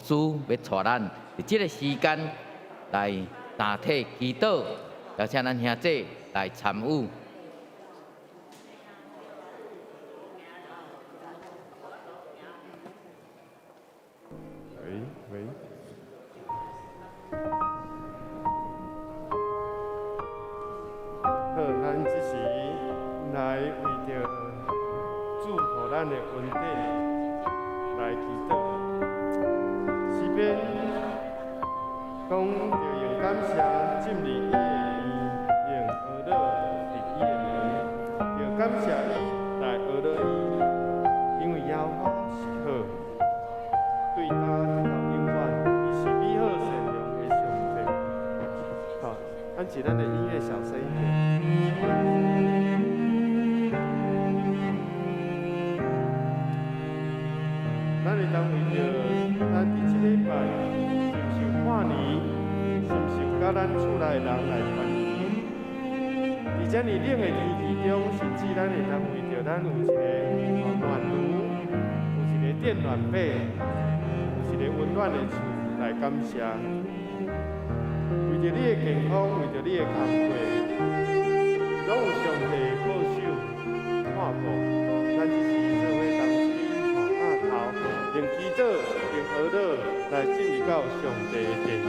師欲帶咱佇這个時間來集體祈禱，邀請咱兄弟來參與。喂喂。好，咱這時來為著主予咱的恩典來祈禱。詩篇講著用感謝進入伊的殿，用呵咾入伊的門，著感謝伊來呵咾伊，因為耶和華是好，對今直到永遠，伊是美好善良的上帝。好，咱請咱的音樂小聲一點。咱會當為著咱佇這禮拜是毋是有跨年，是毋是有佮咱厝內的人來團圓？佇遮爾冷的天氣中，甚至咱會當為著咱有一个暖爐，有一个電暖被，有一个溫暖的厝來感謝。為著你的健康，為著你的工課，攏有上帝保守看顧。咱這時做伙同心徛頭，用祈禱、用呵咾來進入到上帝的殿裡。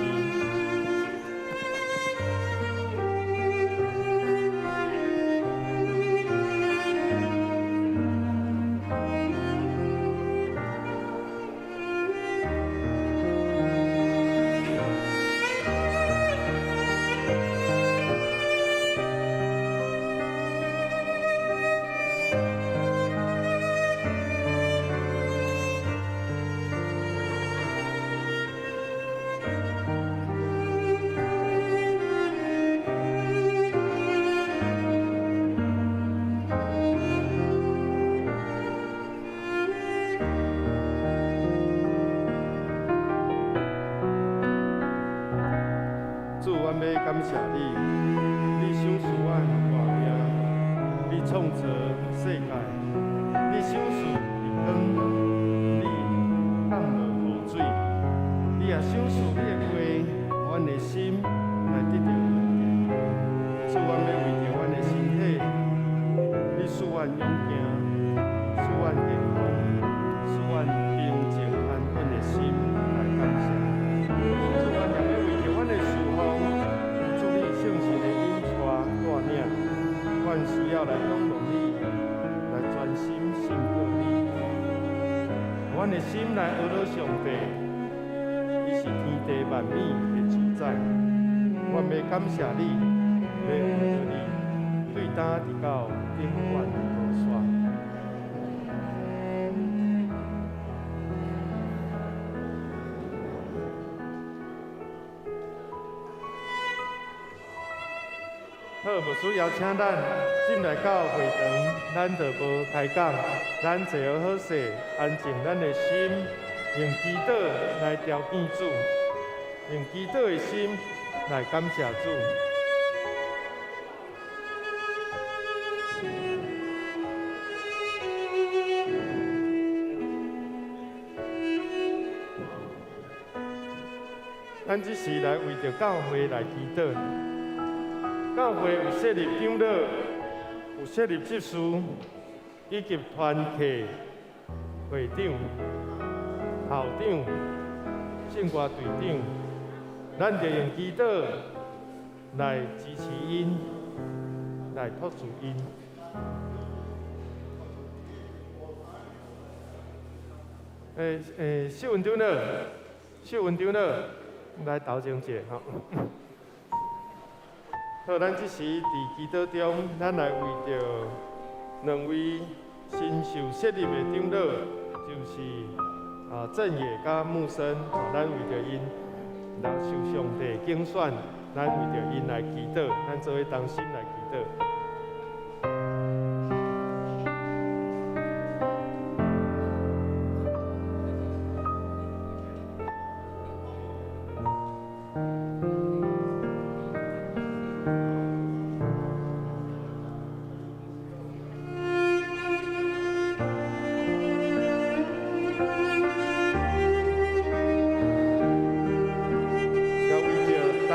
主，阮欲感謝你，你賞賜阮活命，你創造世界，你賞賜日光，你降落雨水，你也賞賜你的話，予阮的心來得著穩定。主，阮欲為著阮的身體，你賜阮勇健，賜阮健康，賜阮平靜安穩的心來感謝。主，阮也欲為著阮的事奉，主你聖神的引帶帶領，阮需要來仰望你，來專心信靠你。阮的心來呵咾上帝，伊是天地萬物的主宰。阮欲感謝你，欲呵咾你，對今直到永遠無煞。好，牧師邀請咱進來到會堂，咱就無開講，咱坐好好勢，安靜咱的心，用祈禱來朝見主，用祈禱的心來感謝主。咱這時來為著教會來祈禱。教會有設立長老，有設立執事，以及團契會長、校長、聖歌隊長，咱就用祈禱來支持𪜶，來托住𪜶。秀文長老，秀文長老，來頭前坐吼。好，咱這時佇祈禱中，咱來為著兩位新受設立的長老，就是鄭野佮木生，咱為著𪜶來受上帝揀選，咱為著𪜶來祈禱，咱做伙同心來祈禱。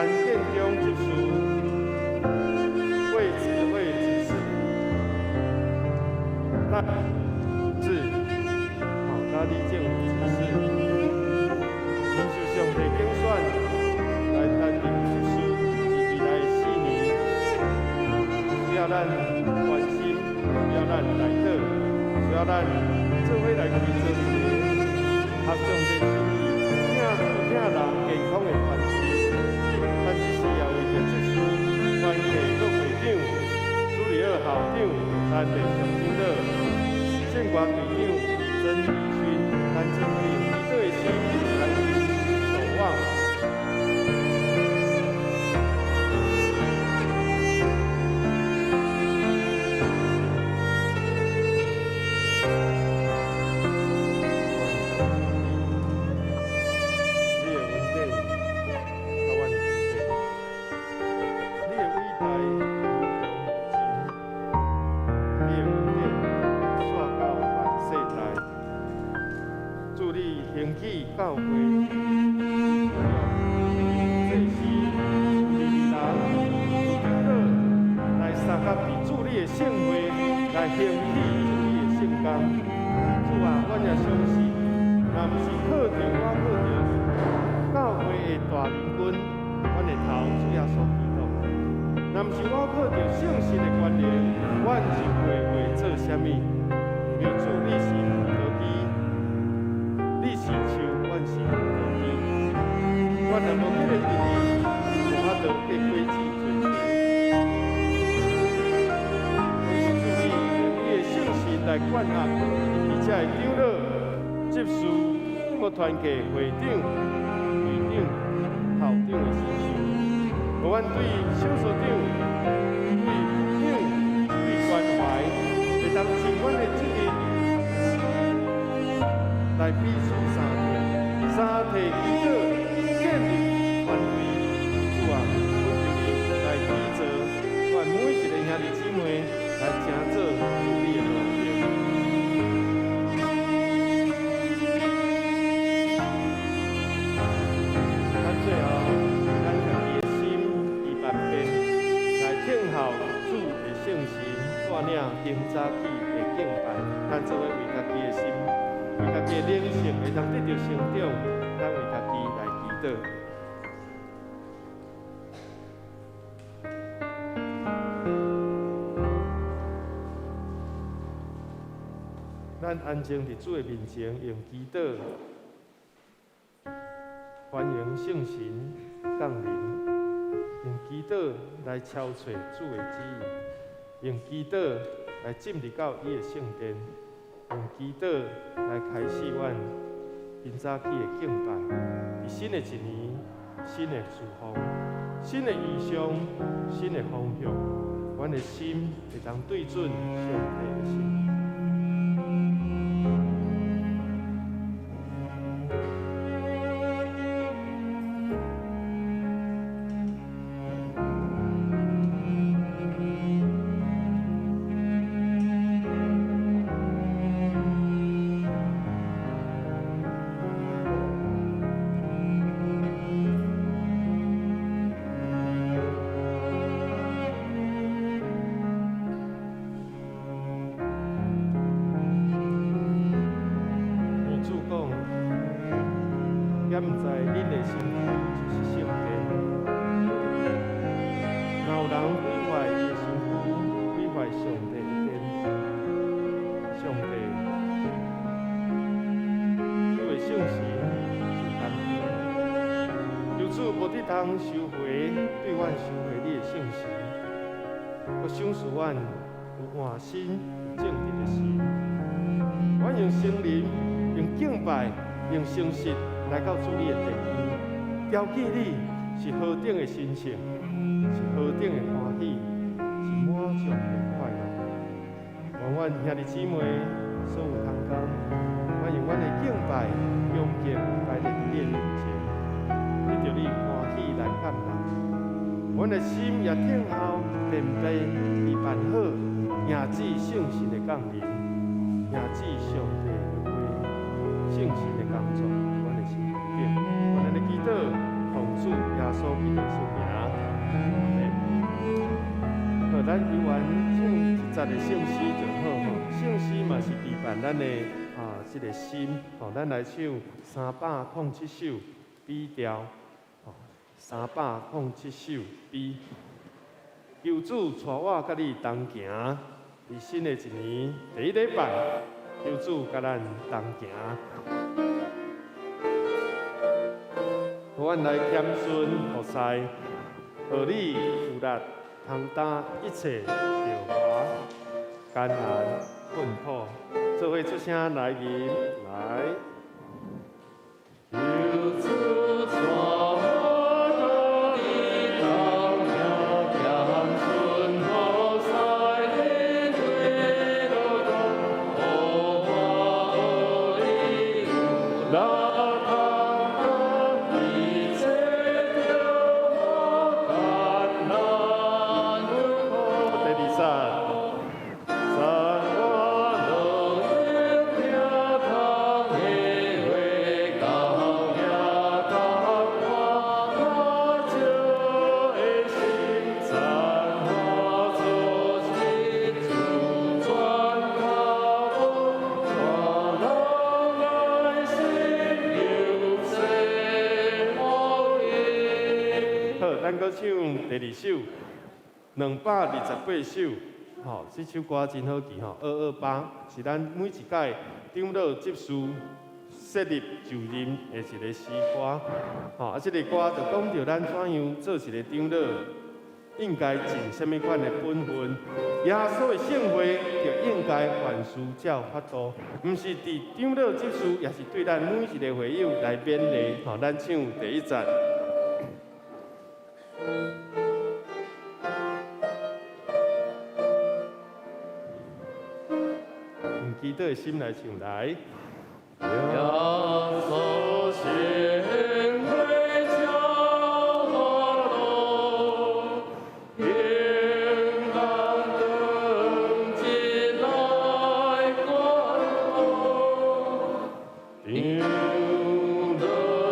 陈建中执事，魏智慧执事，那是好，甲李正执事，因受上帝拣选来担任执事，伫未来4年，需要咱关心，需要咱代祷，需要咱做伙來開做一個合上帝心意、疼主疼人、健康的團隊。咱這時也為著執事、團契各會長、主理二校長、咱的上長老、聖歌隊長曾義勳，咱做伙用祈禱的心來為守望。你的恩典，甲阮的天父，你的偉大無窮無盡，你的恩典煞到萬世代。主你興起教會，祭司、利未人、長老來相佮佇主你的聖會來興起主你的聖工。主啊，阮也相信，若毋是靠著我，靠著教會的大領軍，阮的頭主耶穌基督。若毋是我靠著聖神的權能，阮就袂會做啥物。因為主你是葡萄枝，你是樹，阮是葡萄枝。阮若無結連佇你，無法度結果子濟濟。求主你用你的聖神來管轄，而且的長老、執事、閣團契會長、隊長、校長的身上，予阮對小組長、對部長、對關懷，會當盡阮的責任來彼此相體，相體祈禱，建立團隊。主啊，懇求你來起造，阮每一个兄弟姊妹來成做主你的榮耀。咱最後，咱家己的心以萬變來聽候主的聖神帶領今早起的敬拜。咱做伙為家己的心，為家己的靈性會當得著成長，咱為家己來祈禱。咱安靜佇主的面前，用祈禱歡迎聖神降臨，用祈禱來敲揣主的旨意，用祈禱來進入到伊的聖殿，用祈禱來開始阮今早起的敬拜。佇新的一年，新的事奉，新的異象，新的方向，阮的心會當對準上帝的心。主講，敢毋知恁的身軀就是聖殿？若有人毀壞伊的身軀，毀壞上帝的殿，上帝主的聖神就擔當。求主無得通收回對阮收回你的聖神，閣賞賜阮有換新、有正直的心。阮用聖靈、用敬拜、用誠實來到主你的殿宇，調起你是何等的神聖，是何等的歡喜，是滿足的快樂。願阮兄弟姊妹所有同工，阮用阮的敬拜、恭敬擺佇你的面前，得著你歡喜來感恩。阮的心也聽候便備已辦好，迎接聖神的降臨，迎接上帝的話，聖神的工作，阮的心頂。願咱的祈禱，奉主耶穌基督聖名。咱猶原唱一節的聖詩就好吼。聖詩嘛是備辦咱的這个心吼，咱來唱307首 B 調，吼，307首 B。求主帶我佮你同行，佇新的一年第一禮拜，求主佮咱同行。予阮來謙遜服侍，予你有力通擔一切著磨艱難困苦，做伙出聲來吟來。求主帶我佮你同行，謙遜服侍的路途，予我予你有力通擔一切著磨艱難困苦。第二節。使我能用聽通的話，教囝教我，我照的心讚我做是主全靠我，帶人來信求賜福音。好，咱閣唱第二首，228首，吼，這首歌真好記吼，228是咱每一屆長老執事設立就任的一个詩歌，吼，這个歌就講著咱怎樣做一个長老，應該盡啥物款的本分。耶穌的聖會就應該凡事照法度，毋是佇長老執事，也是對咱每一个會友來勉勵。吼，咱唱第一節。用祈禱的心來唱來。耶穌聖會照法度，平安轉進來關顧，長老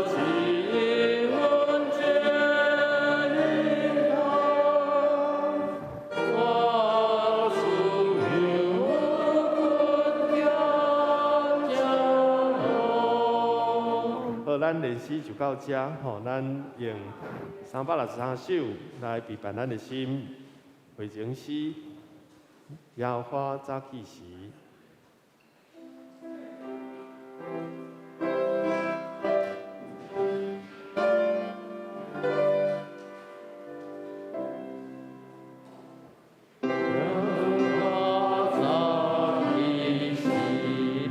指引這引導，帶出有骨行這路。好，咱練習就到這，吼，咱用363首來備辦咱的心，回程詩，耶和華早起時。耶和華早起時，你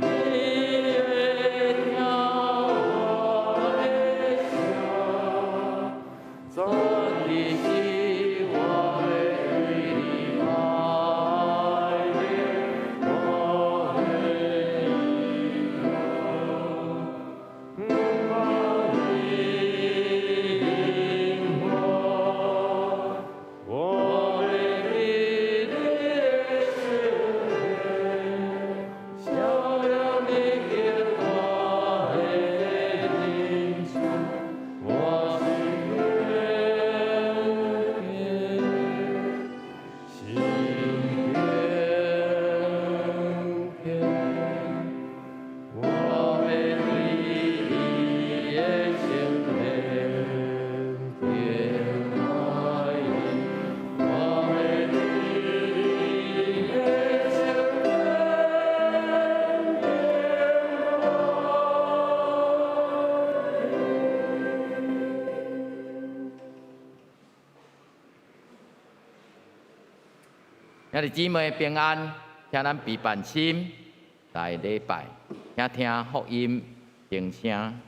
會聽我的聲。早起時，我欲對你拜禮，我的依靠，應我，我欲佇你的聖殿，曉亮你極大的恩賜，我心虔心虔虔，我欲佇你的聖殿敬拜你，我欲佇你的聖殿敬拜你。兄弟姊妹平安，請咱備辦心來禮拜，請聽福音鈴聲。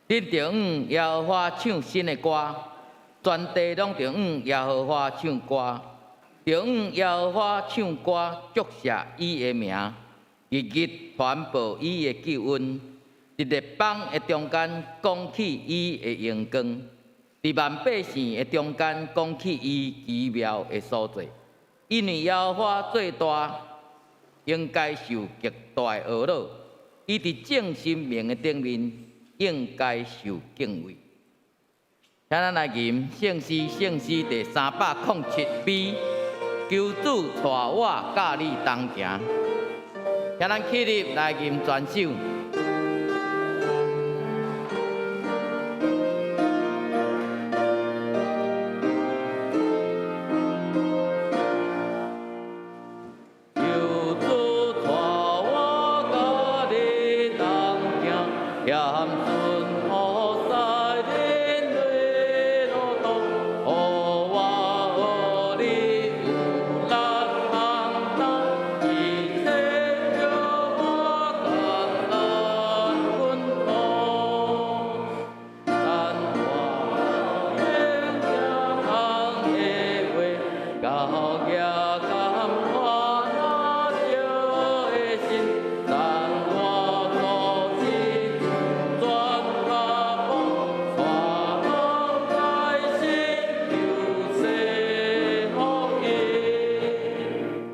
恁著向耶和華唱新的歌，全地攏著向耶和華唱歌，著向耶和華唱歌，祝謝伊的名，日日傳報伊的救恩，佇列邦的中間講起伊的榮光，佇萬百姓的中間講起伊奇妙的所作。因為耶和華做大，應該受極大的呵咾，伊佇眾神明的頂面，應該受敬畏。請咱來吟聖詩，聖詩第307 B，求主帶我佮你同行。請咱起立來吟全首。求主帶我佮你同行，沿順雨師恁的路途，予我學你有力通擔一切叫我艱難困苦，咱我用正空的話，交舉甘歡樂的心，咱我組織轉腳步，帶人來信救世福音。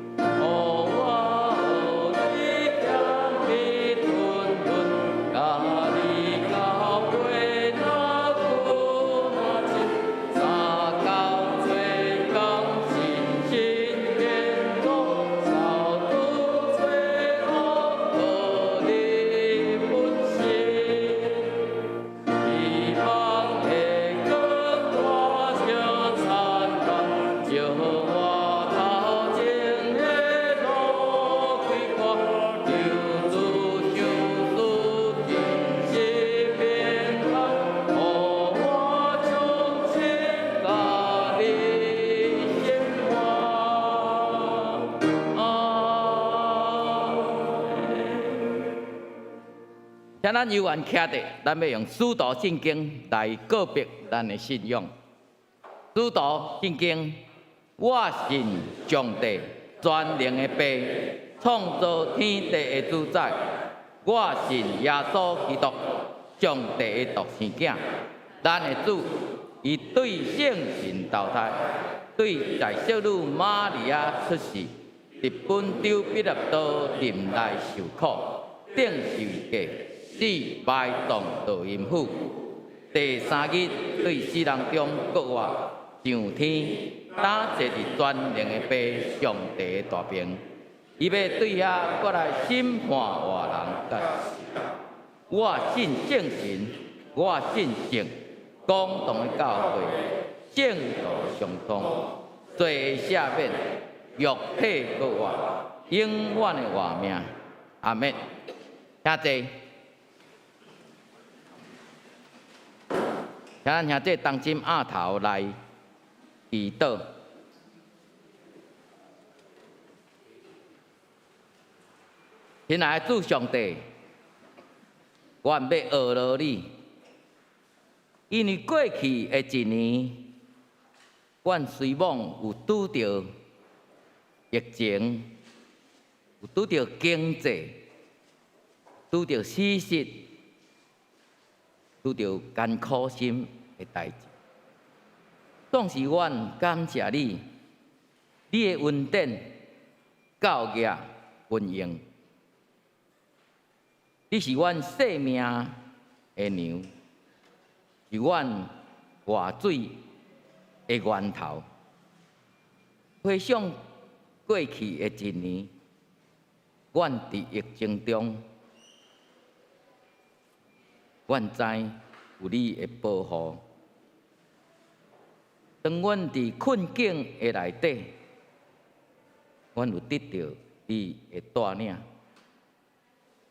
予我學你謙卑吞吞，佮你交陪若久若親，三工做工，信心堅固，掃拄找福，予你本心。希望的光大照燦爛，照我頭前的路開闊，求主賞賜真實平安，予我重新佮你生活。阿們。請咱有緣徛佇，咱欲用使徒信經來告白咱的信仰。使徒信經，我信上帝全能的父，創造天地的主宰。我信耶穌基督，上帝的獨生囝，咱的主，伊對聖神投胎，對在聖女瑪利亞出世，佇本丟彼拉多任內受苦，釘十字架，死埋葬落陰府。第三日對死人中復活，上天，擔坐佇全能的父上帝的大爿。伊欲對遐過來審判活人佮死人。我信聖神，我信聖公同的教會，聖徒相通，罪的赦免，肉體復活，永遠的活命。阿們。請坐。請咱兄弟同心徼頭來祈禱。親愛的主上帝，阮欲呵咾你，因為過去的一年，阮雖罔有拄著疫情，有拄著經濟，拄著死失，拄著艱苦心的代誌，總是阮感謝你，你的恩典夠額豐盈，你是阮生命的糧，是阮活水的源頭。回想過去的一年，阮佇疫情中，阮知有你的保護。當阮佇困境的內底，阮有得著你的帶領。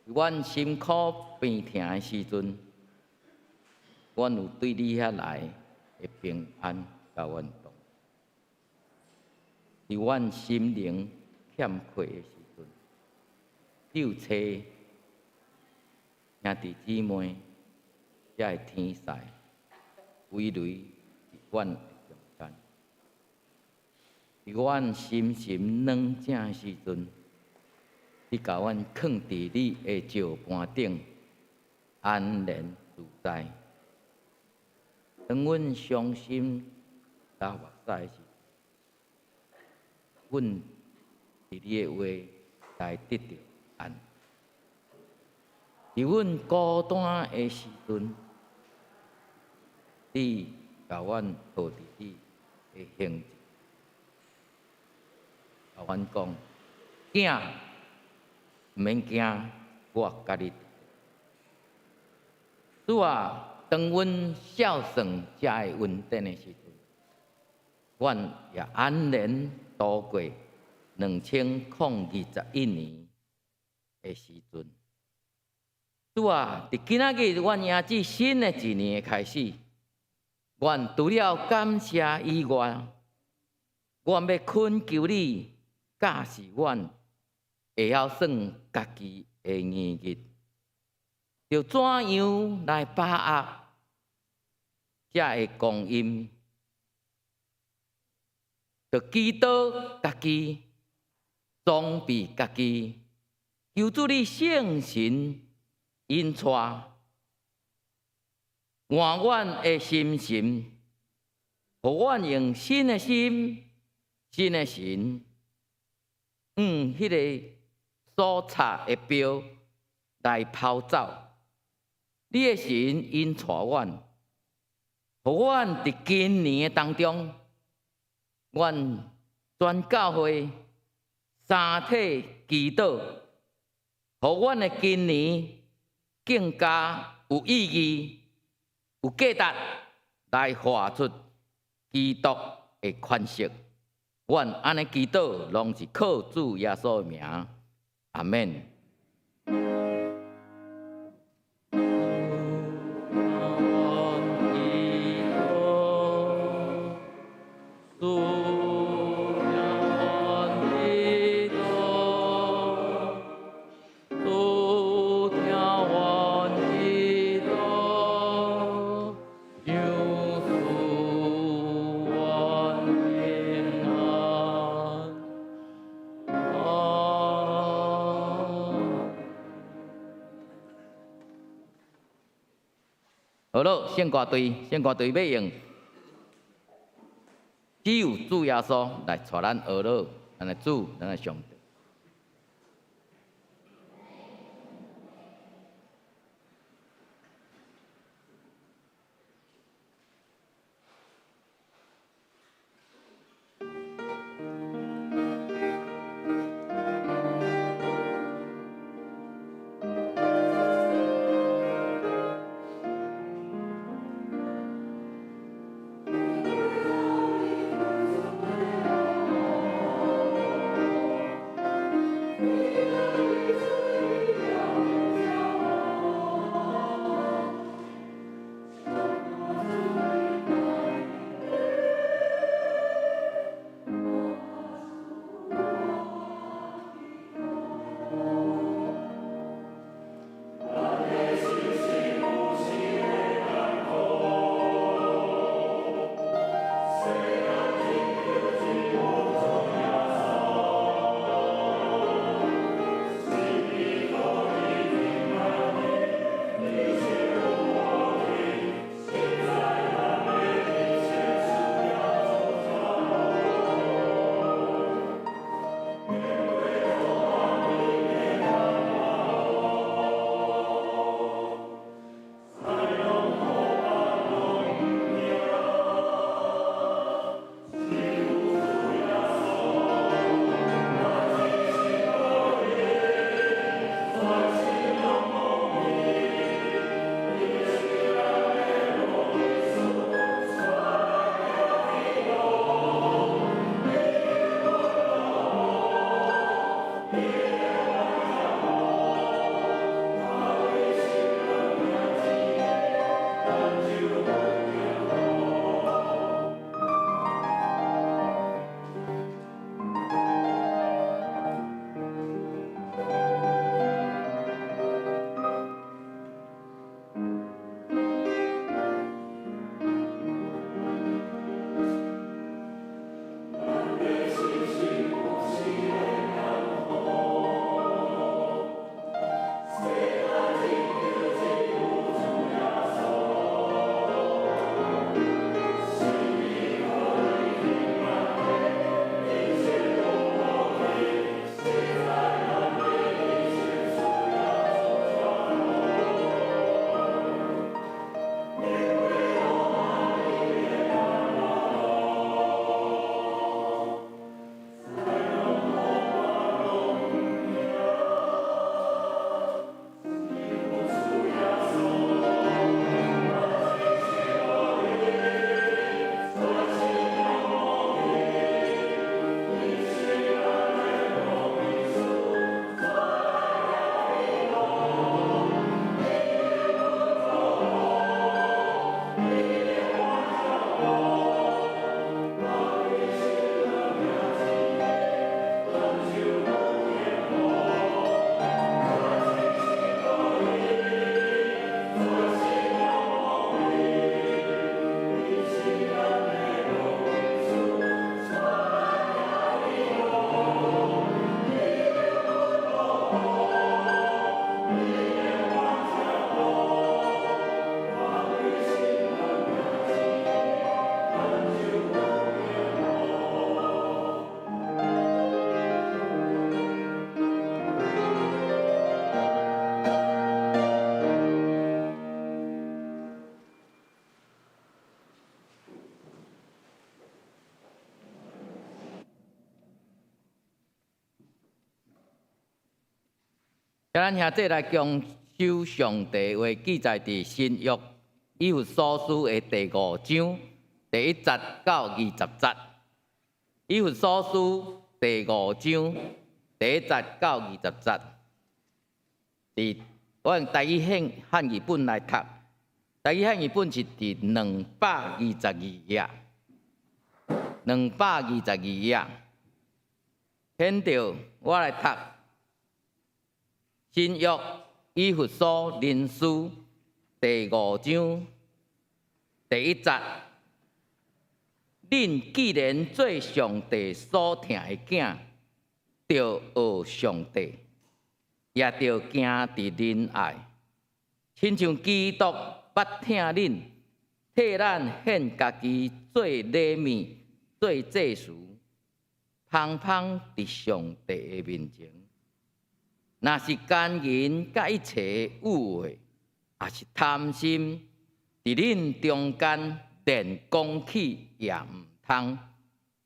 阮心苦病疼的時陣，阮有對你遐來的平安佮阮同。佇阮心靈欠缺的時陣，你有揣兄弟姊妹遮个天使威雷伫阮的中間，佇阮心神軟正的時陣，你共阮囥佇你的石盤頂，安然自在。當阮傷心流目屎的時，阮佇你的話來得著安。佇阮孤單的時陣，你共阮抱佇你的胸前，共阮講：囝，毋免驚，我佮你佇。主啊，當阮孝順遮个恩典的時陣，阮也安然度過2021年的時陣。主啊，佇今仔日，阮迎接新的一年的開始，阮除了感謝以外，阮欲懇求你教示阮會曉算家己的年日，著怎樣來把握這个光陰，著祈禱家己，裝備家己，求主你聖神引帶，換阮的心神，予阮用新的心、新的神，向彼个所插的標來拋走。你的神引帶阮，予阮佇今年的當中，阮全教會三體祈禱，予阮的今年更加有意義、有價值，來活出基督的款式。阮按呢祈禱，攏是靠主耶穌的名，阿們。好囉，聖歌隊，聖歌隊欲用只有主耶穌來帶咱學囉，咱的主，咱的上帝。咱兄弟來共守上帝話，記載佇新約以弗所書的第五章第一節到20節。以弗所書第五章第一節到20節，佇我用台語漢漢語本來讀，台語漢語本是佇222頁，222頁。現在我來讀新約以弗所人書第五章第一節。恁既然做上帝所疼的囝，著學上帝，也著行佇仁愛，親像基督捌疼恁，替咱獻家己做禮物、做祭司，芳芳佇上帝的面前。若是姦淫佮一切的污穢，抑是貪心，佇恁中間連講起也毋通，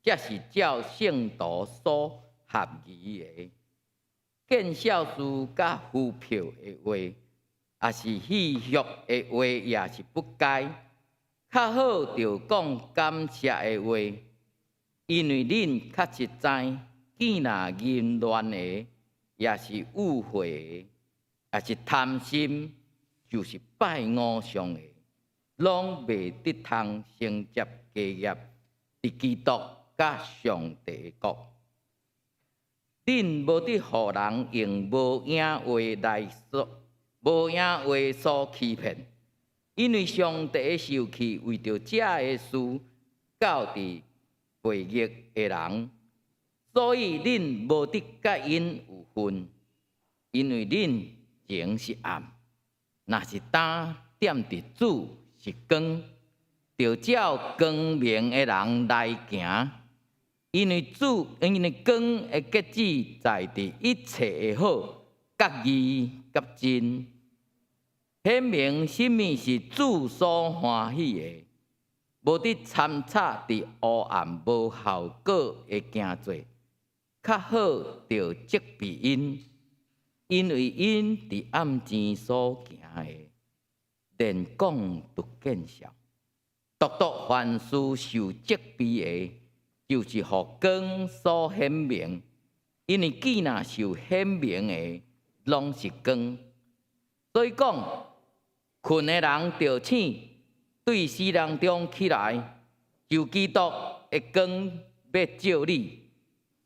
這是照聖徒所合宜的。見笑事佮虛票的話，抑是戲謔的話，也是不該。較好著講感謝的話，因為恁確實知，見若淫亂的，抑是污穢的，抑是貪心，就是拜偶像的，攏袂得通承接家業，佇基督佮上帝的國。恁無得予人用無影話來所無影話所欺騙，因為上帝的受氣為著這个事到佇悖逆的人，所以恁無得佮𪜶有份，因為恁前是暗，若是今踮佇主是光，著照光明的人來行。因為主，因為光的結子在佇一切的好、佮義、佮真，顯明啥物是主所歡喜的，無得參插佇烏暗無效果的行做，較好著責備𪜶，因為𪜶佇暗前所行的，連講都見笑。獨獨凡事受責備的，就是予光所顯明，因為既若受顯明的，攏是光。所以講，睏的人著醒，對死人中起來，就基督的光欲照你。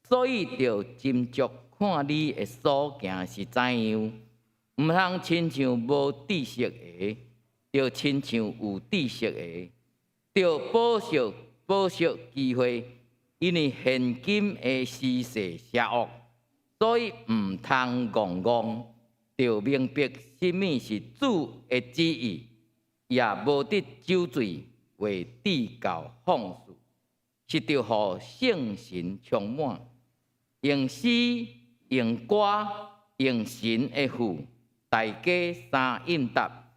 所以著斟酌看你的所行是怎樣，毋通親像無知識的，著親像有知識的，著保惜保惜機會。因為現今的時勢邪惡，所以毋通戇戇，著明白啥物是主的旨意，也無得酒醉，袂至到放肆，是著予聖神充滿，用詩、用歌、用神的賦，大家相應答，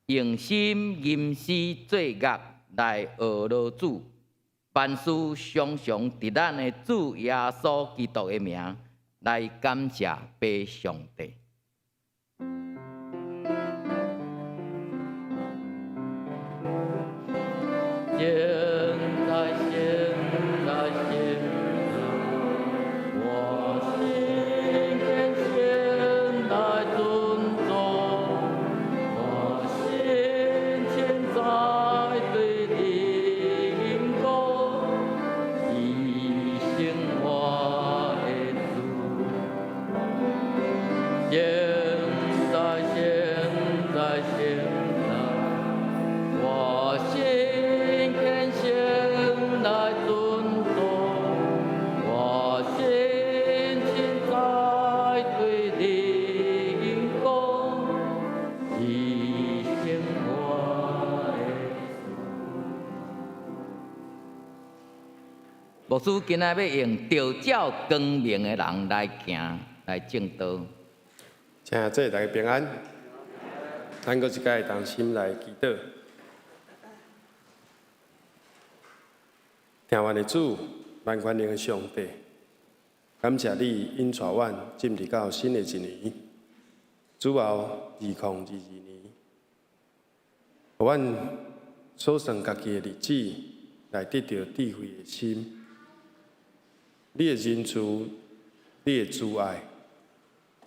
用心吟詩作樂來學羅主。凡事常常佇咱的主耶穌基督的名來感謝父上帝。現在現在現在，我心虔誠來尊主，我心凊彩對你吟歌，伊成我的主。現在現在現在，我心虔誠來尊主，我心凊彩對你吟歌，伊成我的主。牧師今仔欲用著照光明的人來行來證道。請這大家平安，咱閣一擺同心來祈禱。疼阮的主，萬權能的上帝，感謝你引帶阮進入到新的一年。主後2022年，予阮數算家己的日子，來得著智慧的心。你的仁慈，你的慈愛，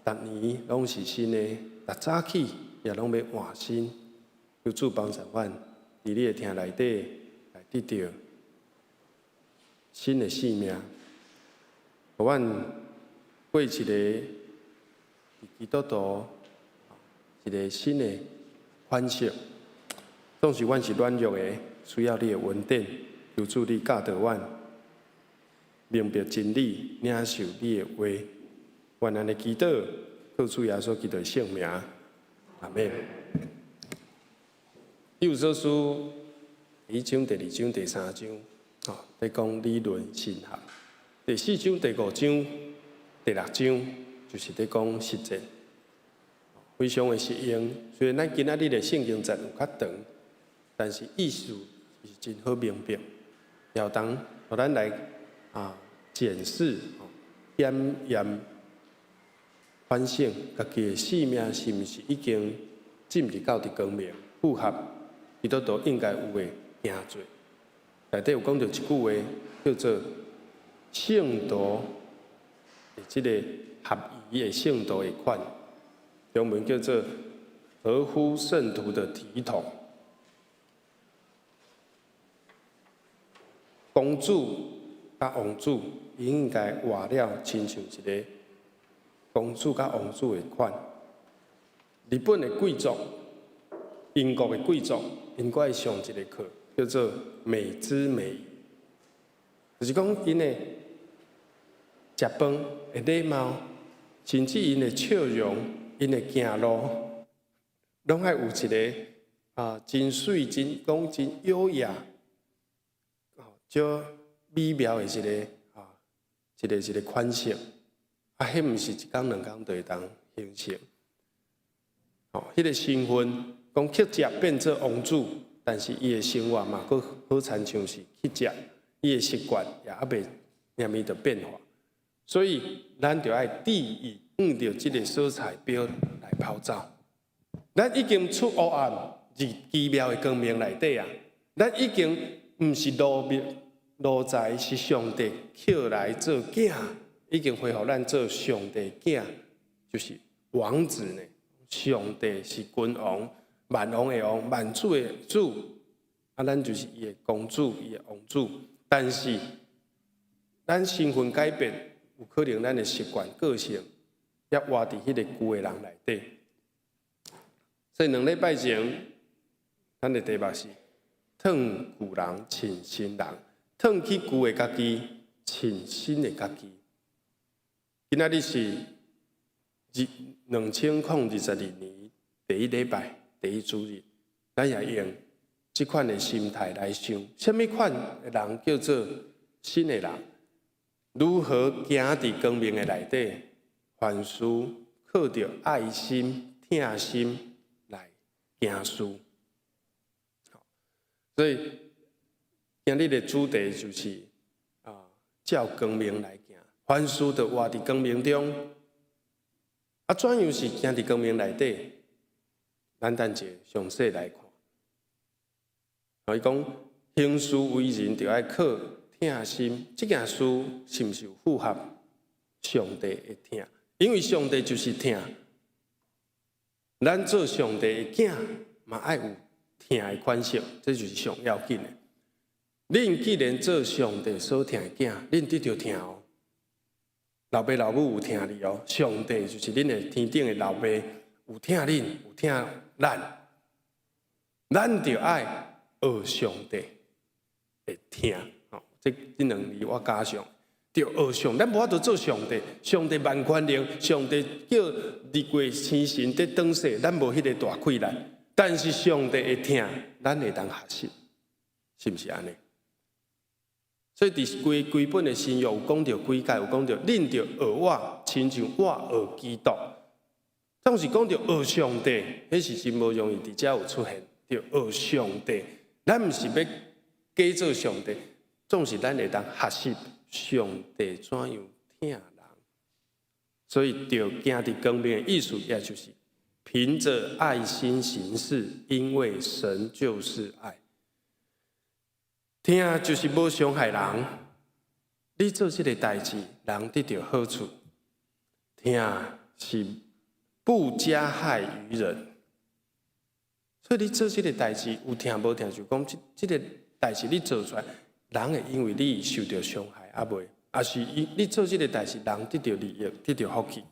逐年攏是新的，逐早起也攏欲換新。求主幫助阮，佇你的疼內底來得著新的生命，予阮過一個佇基督徒一個新的款式。縱使阮是軟弱的，需要你的恩典，求主你教導阮，明白真理，領受你的話。願按呢祈禱，靠主耶穌基督的聖名，阿們。以弗所書第一章、第二章、第三章，吼，佇講理論神學；第四章、第五章、第六章，就是佇講實踐，非常的實用。雖然咱今仔日的聖經節有較長，但是意思是真好明白。會當予咱來檢視、檢驗、反省家己的生命是毋是已經進入到佇光明，符合基督徒應該有的行做。內底有講著一句話，叫做聖徒的這个合宜的聖徒的款，中文叫做合乎聖徒的體統。公主佮王子應該活了親像一个公主佮王子的款。日本的貴族、英國的貴族，𪜶閣愛上一个課，叫做美姿美儀，就是講𪜶的食飯的禮貌，甚至𪜶的笑容、𪜶的行路，攏愛有一个真媠、真講真優雅、足美妙的一個款式。啊，彼毋是一工兩工就會當形成。吼，彼个身份講乞食變做王子，但是伊的生活嘛，閣好親像是乞食，伊的習慣也猶未啥物著變化。所以咱著愛注意，按著這个色彩表來跑走。咱已經出黑暗入奇妙的光明內底啊！咱已經毋是奴婢奴才，是上帝抾來做囝，已經恢復咱做上帝囝，就是王子呢。上帝是君王，萬王的王，萬主的主，啊，咱就是伊的公主，伊的王子。但是，咱身份改變，有可能咱的習慣、個性，也活佇彼个舊的人內底。所以兩禮拜前，咱的題目是褪舊人穿新人，褪去舊的家己，穿新的家己。今仔日是2022年第一禮拜第一主日，咱也用這款的心態來想，啥物款的人叫做新的人？如何行佇光明的內底？凡事靠著愛心、疼心來行事。所以今日的主題就是照光明來行，凡事都活佇光明中。啊，怎樣是行佇光明內底？咱等一下詳細來看。伊講行事為人著愛靠疼心，這件事是毋是有符合上帝的疼？因為上帝就是疼。咱做上帝的囝，嘛愛有疼的款式，這就是上要緊的。恁既然做上帝所疼的囝，恁得著疼哦。老爸老母有疼你哦，上帝就是恁的天頂的老爸，有疼恁，有疼咱，咱著愛學上帝的疼。吼，這兩字我加上，著學上，咱無法度做上帝，上帝萬權能，上帝叫日月星辰佇轉世，咱無彼个大氣力。但是上帝的疼，咱會當學習，是毋是按呢？所以佇規規本的新約有講著幾解，有講著恁著學我，親像我學基督。總是講著學上帝，彼是真無容易佇遮有出現。著學上帝，咱毋是欲假做上帝，總是咱會當學習上帝怎樣疼人。所以，著行佇光明的意思，也就是憑着愛心行事，因為神就是愛。疼就是無傷害人，你做這个代誌，人得著好處。疼是不加害於人，所以你做這个代誌有疼無疼，就講這個代誌你做出來，人會因為你受著傷害啊袂？抑是你做這个代誌，人得著利益，得著福氣。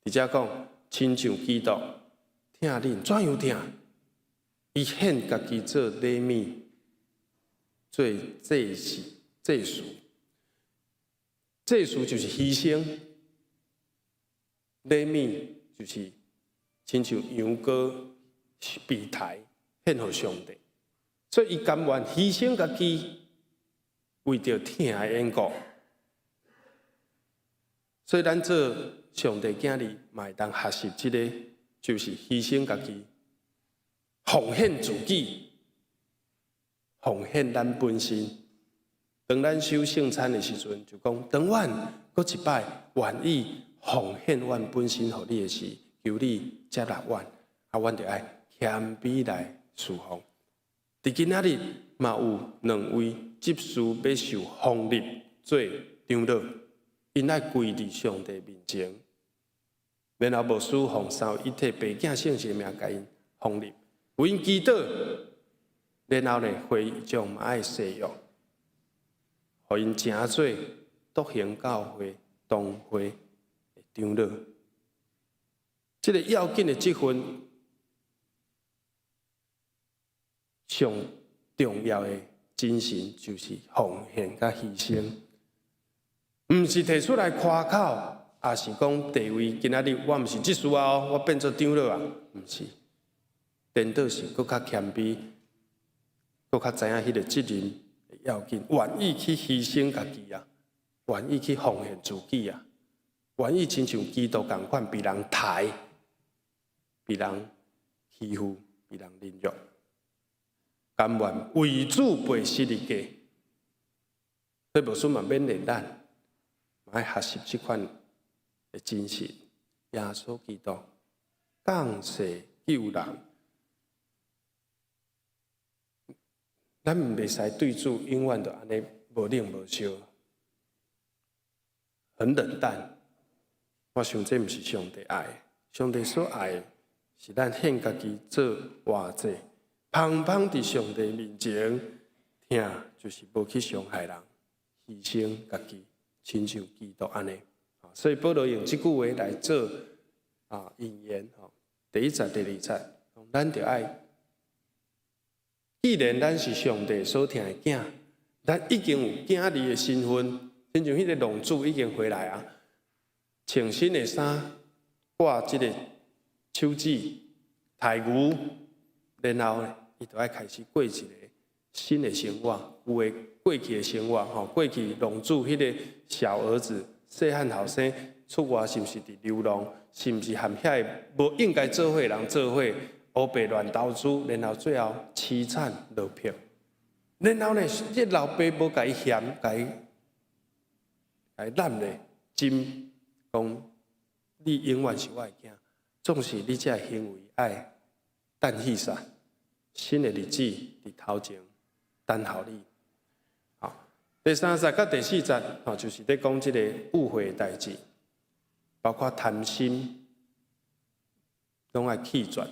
直接講，親像基督疼恁，怎樣疼？伊獻家己做禮物，做祭司、祭司。祭司就是犧牲，禮物就是親像羊羔被刣獻予上帝，所以伊甘願犧牲家己，為著疼的緣故。所以咱做上帝囝兒，嘛會當學習這个，就是犧牲家己，奉獻自己，奉獻咱本身。當咱守聖餐的時陣，就講：當阮閣一擺願意奉獻阮本身予你的時，求你接納阮，啊，阮就愛謙卑來侍奉。佇今仔日嘛有兩位執事欲受封立做長老，𪜶愛跪佇上帝面前，然後牧師奉三位一體父子聖神的名共𪜶封立，為𪜶祈禱，然後呢，會長嘛愛誓約，予𪜶成做獨行教會同會的長老。這个要緊的職分，上重要的精神就是奉獻佮犧牲，毋是提出來誇口，抑是講地位今仔日我毋是執事啊，我變做長老啊，毋是，顛倒是閣較謙卑，閣較知影彼个責任的要緊，願意去犧牲家己啊，願意去奉獻自己啊，願意親像基督仝款被人刣、被人欺負、被人凌辱，甘願為主背十字架。所以牧師嘛勉勵咱，嘛愛學習這款的精神。耶穌基督降世救人，咱毋袂使對主永遠都按呢無冷無燒，很冷淡。我想這毋是上帝愛的，上帝所愛的是咱獻家己做活祭，芳芳佇上帝面前，疼就是無去傷害人，犧牲家己，親像基督按呢。所以保羅用這句話來做引言。第一節、第二節，咱著愛，既然咱是上帝所疼的囝，咱已經有囝兒的身份，親像彼个浪子已經回來啊，穿新的衫，掛這个手指，刣牛，然後呢，伊就愛開始過一个新的生活，舊的過去的生活，吼，過去浪子彼个小兒子，細漢後生出外是毋是佇流浪？是毋是和遐个無應該做伙的人做伙，烏白亂投資，然後最後淒慘落魄。然後呢，這老爸無共伊嫌，共伊攬咧，真講你永遠是我的囝，總是你這个行為愛等戲煞，新的日子佇頭前等候你。好，第三節佮第四節，吼，就是咧講這个誤會的代誌，包括貪心，攏愛棄絕。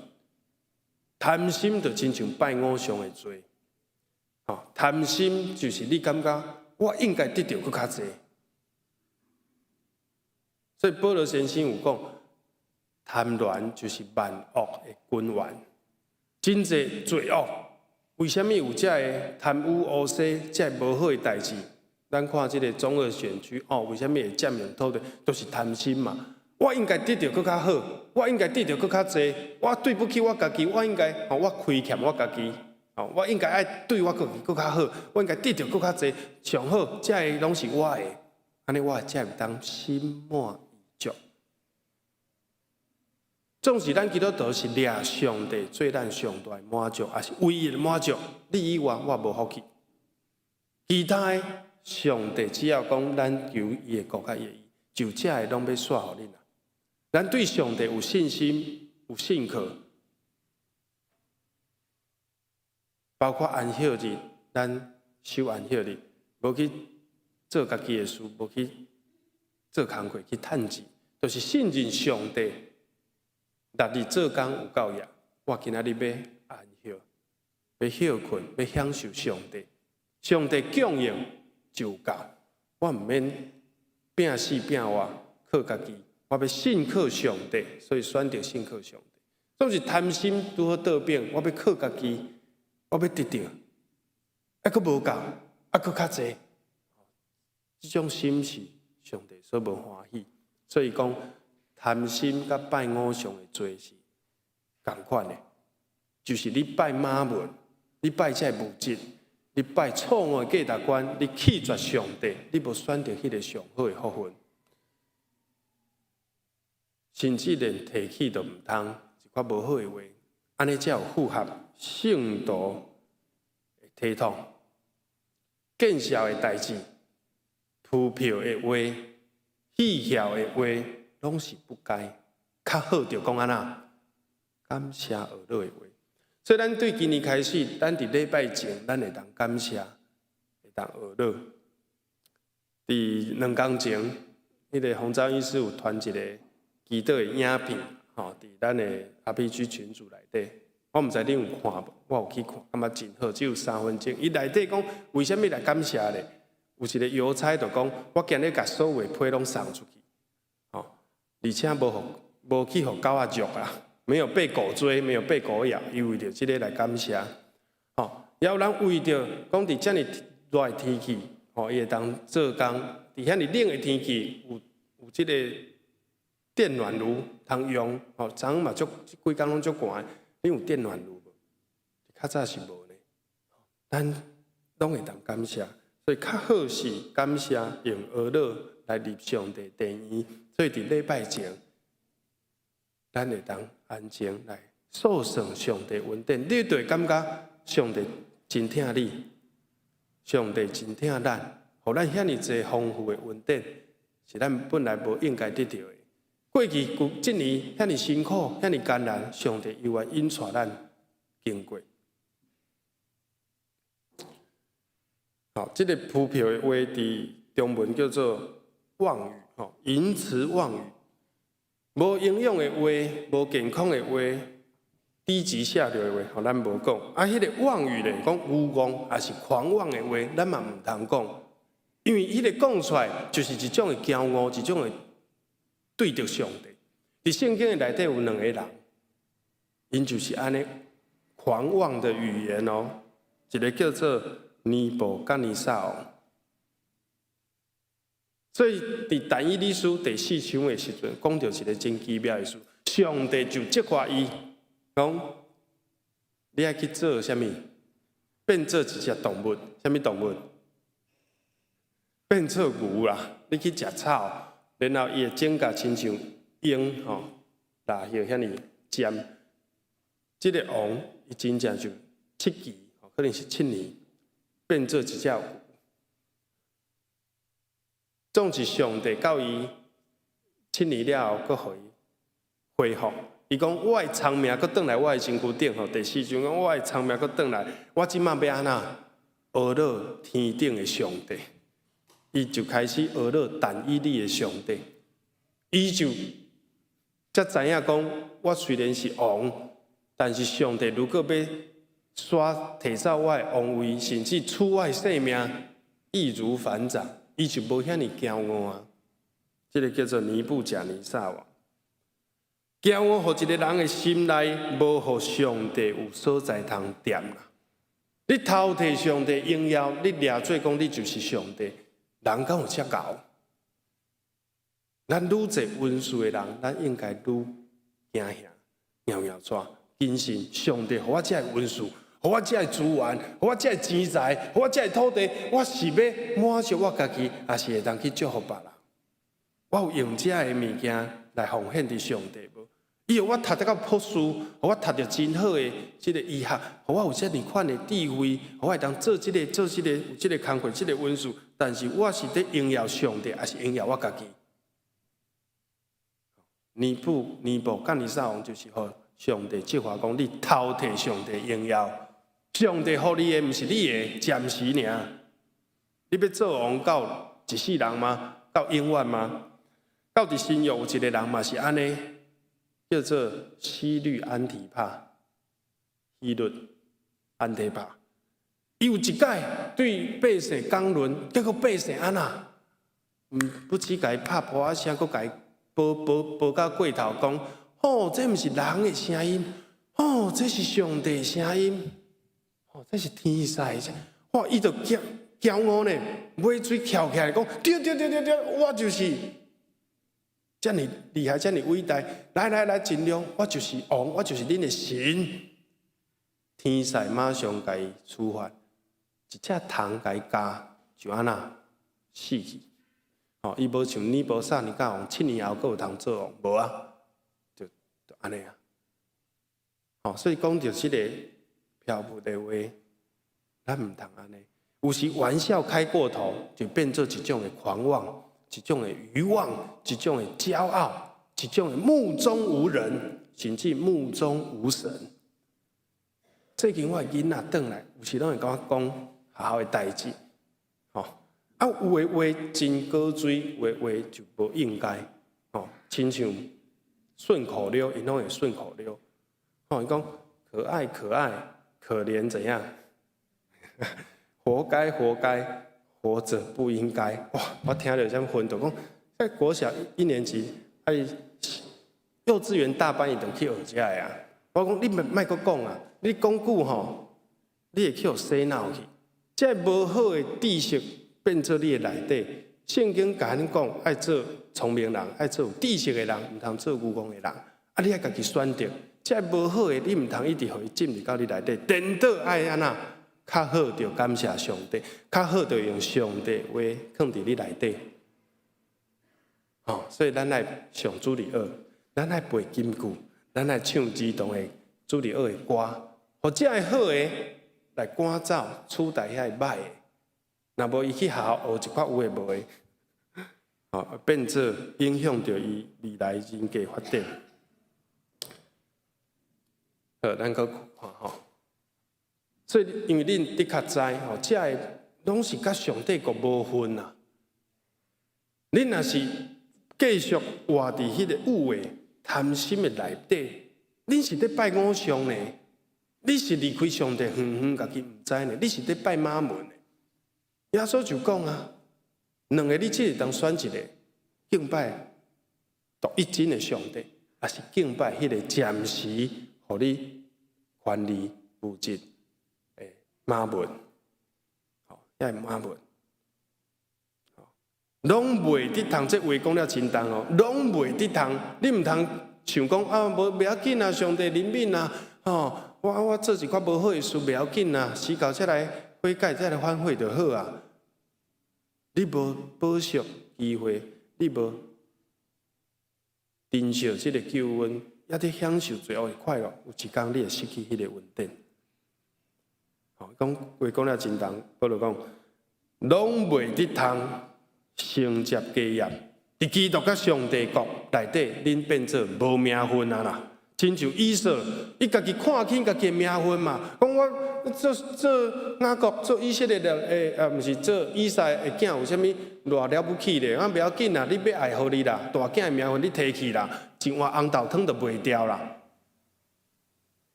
貪心就親像拜偶像的罪。吼，貪心就是你感覺我應該得著閣較濟。所以保羅先生有講，貪戀就是萬惡的根源。真濟罪惡，為啥物有這个貪污烏西這个無好的代誌？咱看這个中二選區，哦，為啥物會佔用土地？都是貪心嘛。我應該得著閣較好，我應該得著閣較濟，我對不起我家己，我應該，哦，我虧欠我家己，哦，我應該愛對我家己閣較好，我應該得著閣較濟，上好，這个攏是我的，按呢我才會當心滿意足。總是咱基督徒是掠上帝做咱上大的滿足，也是唯一的滿足。你以外我無福氣。其他的上帝只要講咱求伊的國佮伊的義，就這个攏欲煞予恁啊。咱對上帝有信心、有信靠，包括安息日，咱守安息日，無去做家己的事，無去做工課去趁錢，就是信任上帝。六日做工有夠額，我今仔日欲安息，欲歇睏，欲享受上帝。上帝供應就夠，我毋免拚死拚活靠家己，我欲信靠上帝，所以選擇信靠上帝。總是貪心拄好倒反，我欲靠家己，我欲得著，啊，閣無夠，啊，閣較濟。這種心是上帝所無歡喜，所以講貪心佮拜偶像的罪是仝款的，就是你拜瑪門，你拜這个物質，你拜錯誤的價值觀，你棄絕上帝，你無選擇彼个上好的福分，甚至連提起都毋通，一寡無好的話，按呢才有符合聖徒的體統，見笑的代誌，虛票的話，戲謔的話，攏是不該。較好就講按怎，感謝呵咾的話。所以咱對今年開始，咱佇禮拜前，咱會當感謝，會當呵咾。佇兩工前，彼个洪章醫師有傳一个祈禱的影片，吼，佇咱的 RPG 群組內底，我毋知恁有看無？我有去看，感覺真好，只有3分鐘。伊內底講為啥物來感謝咧？有一個郵差就講，我今日共所有的批攏送出去，吼，而且無去予狗仔啄啊，沒有被狗追，沒有被狗咬，伊為著這个來感謝，吼，也有人為著講佇遮爾熱的天氣，吼，伊會當做工，佇遐爾冷的天氣有這个電暖爐通用，吼，昨昏嘛足，這幾工攏足寒，你有電暖爐無？較早是無呢，咱攏會當感謝。所以較好是感謝用呵咾來入上帝殿院，所以佇禮拜前，咱會當安靜來訴算上帝恩典，你就會感覺上帝真疼你，上帝真疼咱，予咱遐爾濟豐富的恩典，是咱本來無應該得著的。過去這年遐爾辛苦，遐爾艱難，上帝猶原引帶咱經過。好，這个虛票的話，佇中文叫做妄語，吼，淫詞妄語，無營養的話，無健康的話，低級下流的話，吼，咱無講。啊，彼个妄語咧，講愚妄，抑是狂妄的話，咱嘛毋通講，因為彼个講出來就是一種的驕傲，一種的對著上帝。佇聖經的內底有兩個人，𪜶就是按呢狂妄的語言哦，一个叫做尼布甲尼撒王，所以佇但以理書第四章的時陣，講著一个真奇妙的事，上帝就責罰伊，講你愛去做啥物？變做一隻動物，啥物動物？變做牛啦！你去食草，然後伊會整甲親像鷹吼，蠟葉遐爾尖。這个王伊真正就7期，可能是7年。變做一隻牛，總是上帝教伊七年了後，閣予伊恢復。伊講我的聰明閣轉來我的身軀頂吼，第四章講我的聰明閣轉來，我這擺欲按怎？呵咾天頂的上帝，伊就開始呵咾但以理的上帝，伊就才知影講，我雖然是王，但是上帝如果欲煞提走我的王位，甚至取我的性命，易如反掌，伊就無遐爾驕傲啊！這个叫做尼布甲尼撒王。驕傲，予一个人的心內無予上帝有所在通踮啦。你偷提上帝榮耀，你掠做講你就是上帝，人敢有遮𠢕？咱愈濟恩賜的人，咱應該愈驚嚇、搖搖抓，謹慎。上帝予我遮的恩賜，予我遮的資源，予我遮的錢財，予我遮的土地，我是欲滿足我家己，抑是會當去祝福別人？我有用遮的物件來奉獻佇上帝無？伊予我讀得到博士，予我讀著真好的這个醫學，予我有遮爾款的智慧，予我會當做這个、做這个、有這个工課、這个恩賜。但是我是佇榮耀上帝，抑是榮耀我家己？尼布甲尼撒王就是予上帝責罰講，你偷提上帝榮耀，上帝予你的毋是你的，暫時爾。你欲做王到一世人嗎？到永遠嗎？到佇新約有一个人嘛是按呢，叫做希律安提帕，希律安提帕。伊有一擺對百姓講論，結果百姓按怎？毋不止共伊拍噗仔聲，閣共伊褒褒褒甲過頭，講：吼，這毋是人的聲音，吼，這是上帝的聲音，吼，這是天使的聲。哇！伊就驕驕傲呢，尾喙翹起來講：對對對對對，我就是遮爾厲害，遮爾偉大。來來來，盡量，我就是王，我就是恁的神。天使馬上共伊處罰，一隻蟲共伊咬，就按怎死去。吼，伊無像尼布甲尼撒王，7年後閣有通做王，無啊，就按呢啊。吼，所以講著這个漂浮的話，咱毋通按呢。有時玩笑開過頭，就變做一種的狂妄，一種的愚妄，一種的驕傲，一種的目中無人，甚至目中無神。最近我的囡仔轉來，有時攏會共我講學校的代誌，吼。啊，有的話真古錐，有的話就無應該，吼，親像順口溜，𪜶攏會順口溜，吼，伊講可愛可愛，可憐怎樣？活該活該，活著不應該。哇！我聽著啥昏倒，講在國小一年級，啊，幼稚園大班伊就去學這个啊。我講你莫閣講啊，你講久吼，你會去予洗腦去。這無好的知識變做你的內底。聖經共恁講，愛做聰明人，愛做有知識的人，毋通做愚戇的人。啊，你愛家己選擇。這無好的，你毋通一直予伊進入到你內底。顛倒愛按怎？較好就感謝上帝，較好就用上帝話囥佇你內底。吼，所以咱愛上主日學，咱愛背金句，咱愛唱兒童的主日學的歌，予這个好的來趕走取代遐个歹的。若無伊去學校學一寡有的無的，吼，變做影響著伊未來人格發展。好，咱閣看吼。所以，因為恁的確知吼，這个攏是佮上帝國無份啊。恁若是繼續活佇彼个有的貪心的內底，恁是咧拜偶像呢？你是離開上帝遠遠，家己毋知呢？你是咧拜瑪門的？耶穌就講啊，兩个你只會當選一个，敬拜獨一真的上帝，抑是敬拜彼个暫時予你權力物質的瑪門？吼，遐个瑪門，攏袂得通，這話講了真重哦，攏袂得通，你毋通想講啊，無袂要緊啊，上帝憐憫啊，吼，我做一寡無好的事袂要緊啊，死到才來悔改，才來反悔就好啊。你無保惜機會，你無珍惜這个救恩，猶佇享受罪惡的快樂，有一工你會失去彼个恩典。吼，講話講了真重，保羅講，攏袂得通承接家業，佇基督佮上帝國內底，恁變做無名份啊啦。親像以掃，伊家己看輕家己的名分嘛，講我做做雅各做以色列的，欸，啊，毋是做以撒的囝有啥物偌了不起咧？啊，袂要緊啦，你欲愛予你啦，大囝的名分你提去啦，一碗紅豆湯就賣掉啦。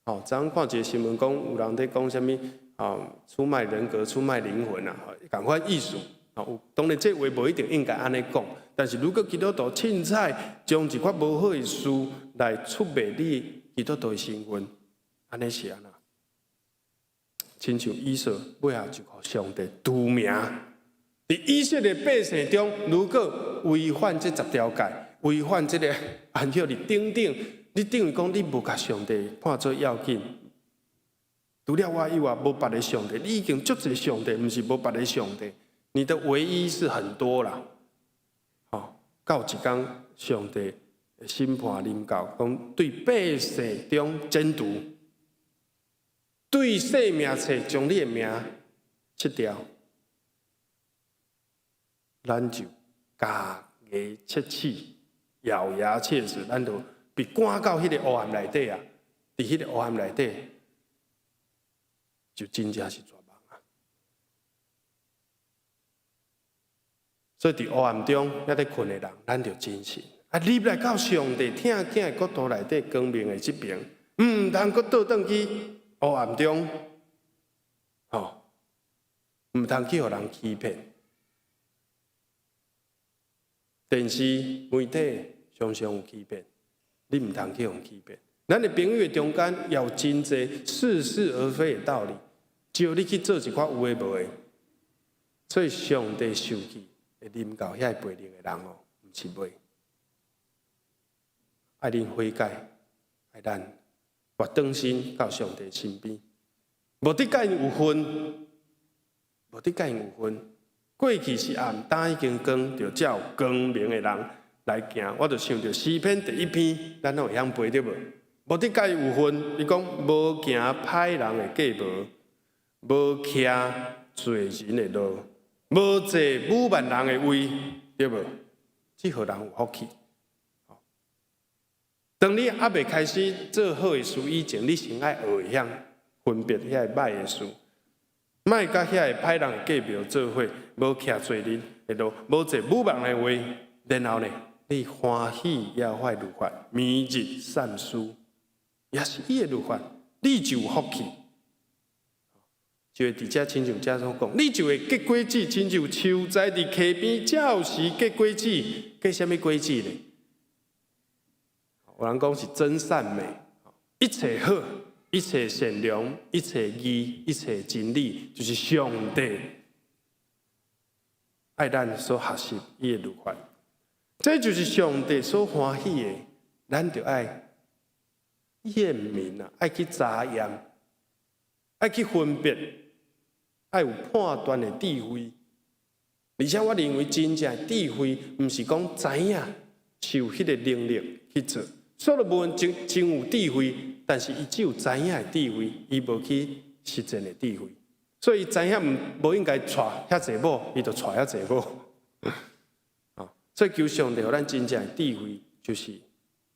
吼，昨昏看一个新聞，講有人佇講啥物啊，出賣人格、出賣靈魂啊，仝款意思。吼，當然這話無一定應該按呢講，但是如果基督徒凊彩將一寡無好的事來出賣你基督徒的身份，按呢是按怎？親像以掃尾後就予上帝除名。佇以色列百姓中，如果違反這十條誡，違反這个安息日等等，你等於講你無共上帝看做要緊。除了我以外，無別个上帝。你已經足濟上帝，毋是無別个上帝。你的唯一是很多啦，吼，到一工上帝審判臨到，講對百姓中剪除，對生命冊將你的名切掉，咱就咬牙切齒，咬牙切齒，咱就被趕到彼個黑暗內底啊！佇彼個黑暗內底，就真正是絕望啊！所以佇黑暗中猶咧睏的人，咱著謹慎。啊，入來到上帝疼囝的國度內底光明的這爿，毋通閣倒轉去黑暗中，吼，毋通去予人欺騙。電視媒體常常有欺騙，你毋通去予欺騙。咱的朋友的中間也有真濟似是而非的道理，招你去做一寡有的無的，所以上帝受氣會臨到遐個悖逆的人哦，毋是袂。愛恁悔改，愛咱回轉身到上帝身邊，無得佮𪜶有份，無得佮𪜶有份。過去是暗，今已經光，著照光明的人來行。我就想著詩篇第一篇，咱攏會曉背對無？無得佮伊有份，伊講無行歹人的計謀，無徛罪人的路，無坐侮慢人的位，對無？這予人有福氣。當你猶未開始做好的事以前，你先愛學會曉分別遐個歹的事，莫佮遐個歹人的計謀做伙，無徛罪人的路，無坐侮慢人的位，然後呢，你歡喜耶和華律法，每日善思，也是伊的律法，你就有福氣。就會佇遮親像遮所講，你就會結果子，親像樹栽佇溪邊，照時結果子，結啥物果子呢？有人講是真善美，一切好，一切善良，一切義，一切真理，就是上帝愛咱所學習伊的律法。這就是上帝所歡喜的，咱就愛驗明啊，愛去查驗，愛去分別，愛有判斷的智慧。而且我認為真正的智慧，毋是講知影是有彼個能力去做。所羅門真真有智慧，但是伊只有知影的智慧，伊無去實踐的智慧。所以伊知影毋無應該娶遐濟某，伊就娶遐濟某。所以求上帝予咱真正的智慧，就是倚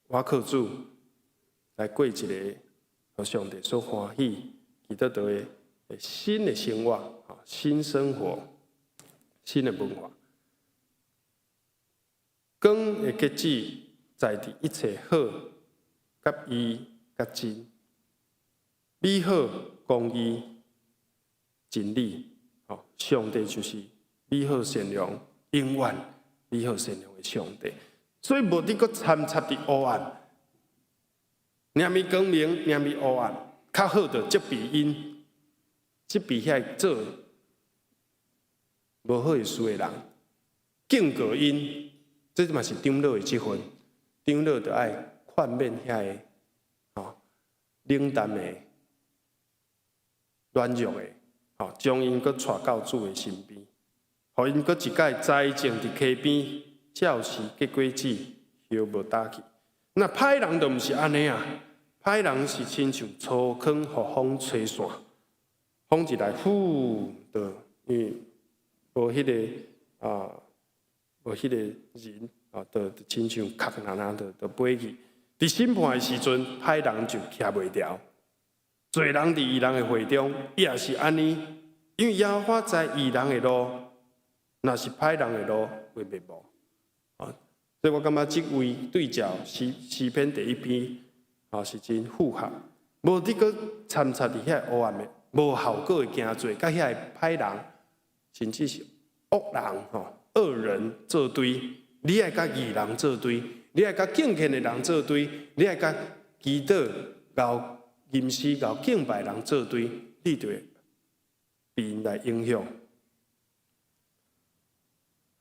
靠主來過一個予上帝所歡喜、基督徒的新的生活、新生活、新的文化。光的結子在佇一切好、佮義、佮真、美好、公義、真理。上帝就是美好善良、永遠美好善良的上帝。所以無得閣摻插佇黑暗，念伊光明，念伊黑暗，較好就責備𪜶，責備遐個做無好的事的人，警告𪜶，這嘛是長老的職分。長老就愛勸勉遐個吼冷淡的、軟弱的，吼將𪜶閣帶到主的身邊，予𪜶閣一擺栽種佇溪邊，照時結果子，葉無焦去。若歹人就毋是按呢啊，歹人是親像粗糠予風吹散，風一來呼，就因為無彼個啊，無彼個人啊，就親像殼若若就飛去。佇審判的時陣，歹人就徛袂牢。罪人佇義人的會中，也是按呢，因為耶和華知義人的路，若是歹人的路會滅亡。啊，所以我感覺這位對照詩詩篇第一篇，啊是真符合。無得閣摻插佇遐黑暗的、無效果的行做，佮遐个歹人，甚至是惡人吼、惡人做對。你愛佮義人做對，你愛佮敬虔的人做對，你愛佮祈禱、𠢕吟詩、𠢕敬拜人做對，你就會被𪜶來影響。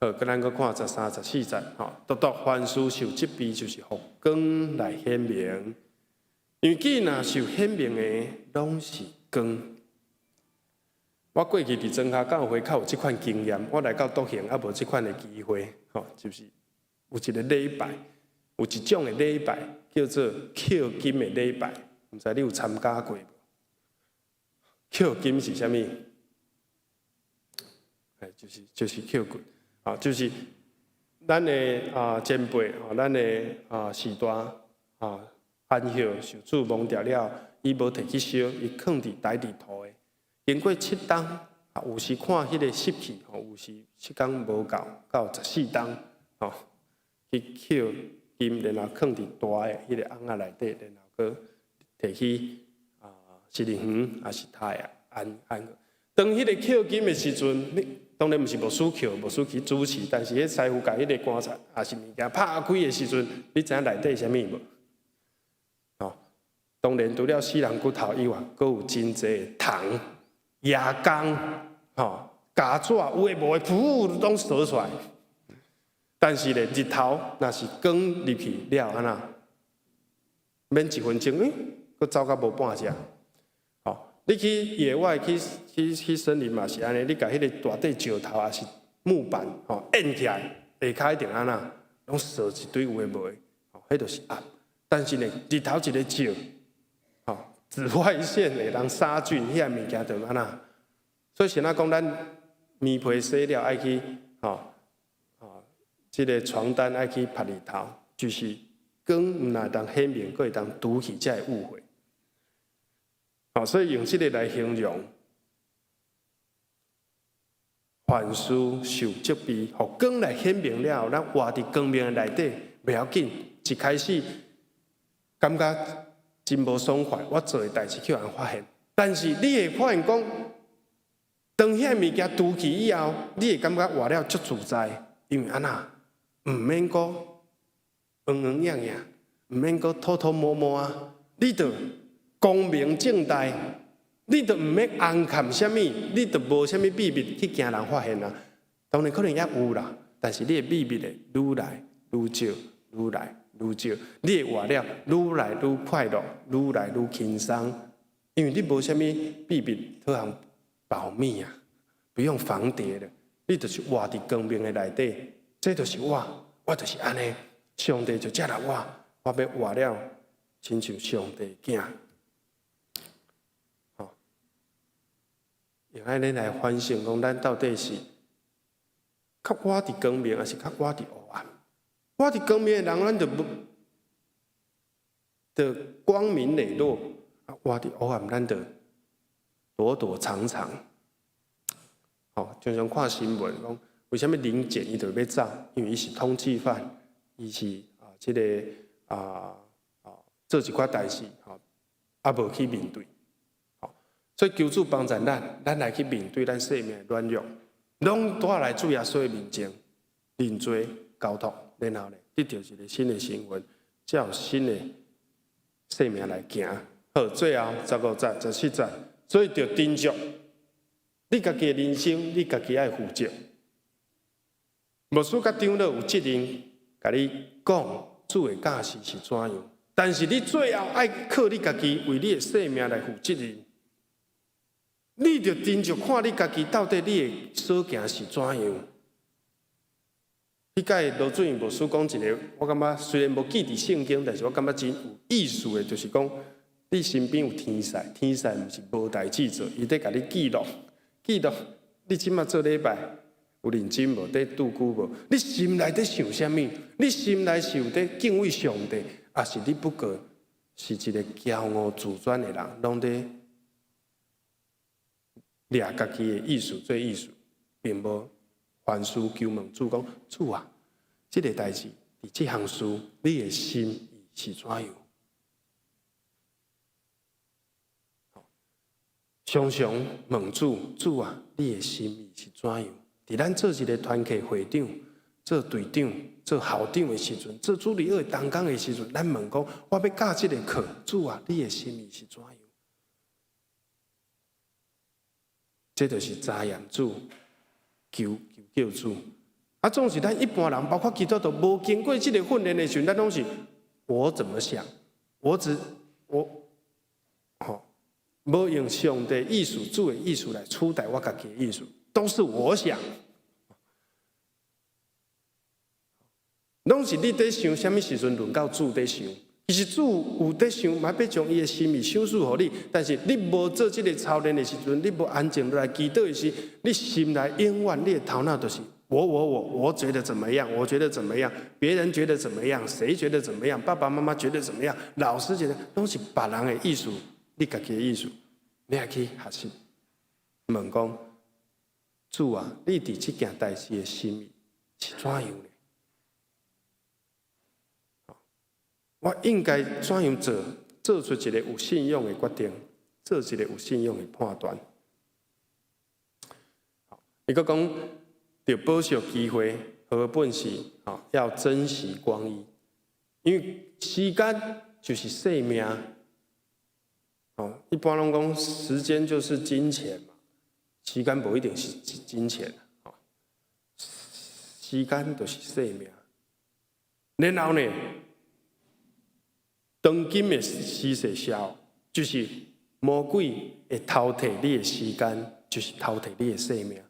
好，閣咱閣看13、14節，吼，獨獨凡事受責備，就是予光來顯明。因為既若受顯明的，攏是光。我過去佇莊跤教會較有這款經驗，我來到獨行猶無這款的機會，吼，就是有一個禮拜，有一種的禮拜叫做抾金的禮拜，毋知你有參加過無？抾金是啥物？哎，就是抾骨，啊，就是咱的前輩，吼，咱的序大安息受主忘掉了，伊無提去燒，伊囥佇台佇塗的。經過7冬，有時看彼個濕氣，吼，有時7工無夠，到14冬，吼，去抾金，然後囥佇大的彼個甕仔內底，然後閣提去植物園，抑是他的安安。當彼個抾金的時陣，你當然毋是牧師抾，牧師去主持，但是彼師傅共彼個棺材抑是物件拍開的時陣，你知影內底啥物無？吼，當然除了死人骨頭以外，閣有真濟銅、牙鋼、吼、膠紙，有的無的，噗，攏趖出來。但是咧，日頭若是光入去了，按怎？免一分鐘，欸，閣走甲無半隻。吼，你去野外去去去森林嘛是按呢，你共彼個大塊石頭抑是木板，吼，按起來，下跤一定按怎？攏趖一堆有的無的，吼，彼就是暗。但是呢，日頭一个照，吼，紫外線會當殺菌，遐物件就按怎？所以先仔講，咱棉被洗了愛去，吼，吼，這個床單愛去曬日頭，就是光毋但當顯明，閣會當除去這个誤會。吼，所以用這個來形容，凡事受責備，予光來顯明了後，咱活佇光明的內底，袂要緊。一開始感覺真無爽快，我做的代誌去予人發現，但是你會發現講，當遐物件除去以後，你會感覺活了足自在，因為按怎？毋免閣黃黃影影，毋免閣偷偷摸摸啊，你就光明正大，你就毋免尪藏啥物，你就無啥物秘密去驚人發現啊。當然可能也有啦，但是你的秘密會愈來愈少，愈來愈少，你會活了愈來愈快樂，愈來愈輕鬆，因為你無啥物秘密通通保密啊，不用防諜了，你就是活佇光明的內底，這就是我，我就是按呢，上帝就接納我，我欲活了，親像上帝囝。吼，用按呢來反省，講咱到底是較活佇光明，抑是較活佇黑暗？活佇光明的人，咱就無，就光明磊落；啊，活佇黑暗，咱就躲躲藏藏。吼，常常看新聞講，為啥物林檢伊就欲走？因為伊是通緝犯，伊是這个做一寡代誌，吼，無去面對。吼，所以求主幫助咱，咱來去面對咱生命的軟弱，攏帶來主耶穌的面前，認罪交託，然後呢，得著一个新的身份，才有新的生命來行。好，最後15節、17節，所以著斟酌你家己的人生，你家己愛負責。牧師佮長老有責任，共你講主的教示是怎樣，但是你最後愛靠你家己為你的生命來負責任。你著斟酌看你家己到底你的所行是怎樣。彼擺羅主任牧師講一个，我感覺雖然無記佇聖經，但是我感覺真有意思的，就是講你身邊有天使，天使毋是無代誌做，伊佇共你記錄，記錄你這馬做禮拜有認真無？佇拄久無？你心內佇想啥物？你心內是有佇敬畏上帝，抑是你不過是一个驕傲自尊的人，攏佇掠家己的意思做意思，並無凡事求問主講，主啊，這个代誌佇這項事，你的心意是怎樣？常常問主，主啊，你的心意是怎樣？佇咱做一个團契會長、做隊長、做校長的時陣，做主日學同工的時陣，咱問講，我欲教這个課，主啊，你的心意是怎樣？這就是查驗主，求求救主。啊，總是咱一般人，包括基督徒，無經過這个訓練的時陣，咱攏是我怎麼想，我只我，吼，無用上帝意思、主的意思來取代我家己的意思，都是我想。攏是你佇想，啥物時陣輪到主佇想？其實主有佇想，嘛欲將伊的心意賞賜予你。但是你無做這个操練的時陣，你無安靜落來祈禱的時，你心內永遠你的頭腦就是我我我，我覺得怎麼樣？我覺得怎麼樣？別人覺得怎麼樣？誰覺得怎麼樣？爸爸媽媽覺得怎麼樣？老師覺得，攏是別人的意思，你家己的意思，你愛去學習。問講，主啊，你佇這件代誌的心意是怎樣的？我應該怎樣做？做出一個有信仰的決定，做一個有信仰的判斷。伊閣講，著保惜機會和本是吼，要珍惜光陰，因為時間就是生命。哦，一般攏講時間就是金錢嘛，時間無一定是金錢，吼，時間就是生命。然後呢，當今的時勢社就是魔鬼會偷提你的時間，就是偷提你的生命。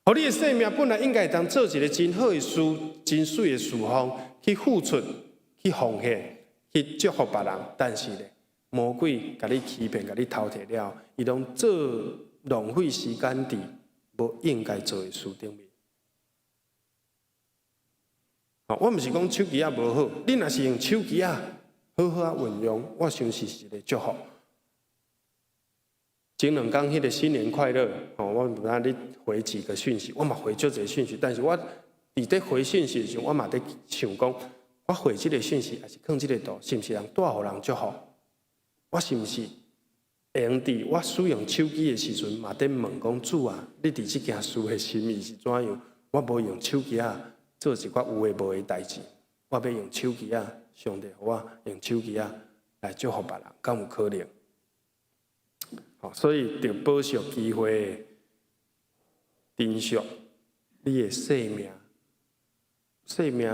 予你的生命本來應該會當做一個真好的事、真媠的侍奉，去付出、去奉獻、去祝福別人。但是呢，魔鬼共你欺騙、共你偷提了，伊攏做浪費時間佇無應該做的事頂面。我毋是講手機仔無好，你若是用手機仔好好仔運用，我相信是一個祝福。前兩工彼個新年快樂，吼，我毋知你回幾個訊息，我嘛回足濟訊息，但是我佇咧回訊息的時陣，我嘛佇想講，我回這個訊息，抑是放這個圖，是毋是能帶予人祝福？我是毋是會用佇我使用手機的時陣，嘛佇問講主啊，你佇這件事的心意是怎樣？我無用手機仔做一寡有的無的代誌，我欲用手機仔，上帝予我用手機仔來祝福別人，敢有可能？所以，著保惜機會，珍惜你的生命。生命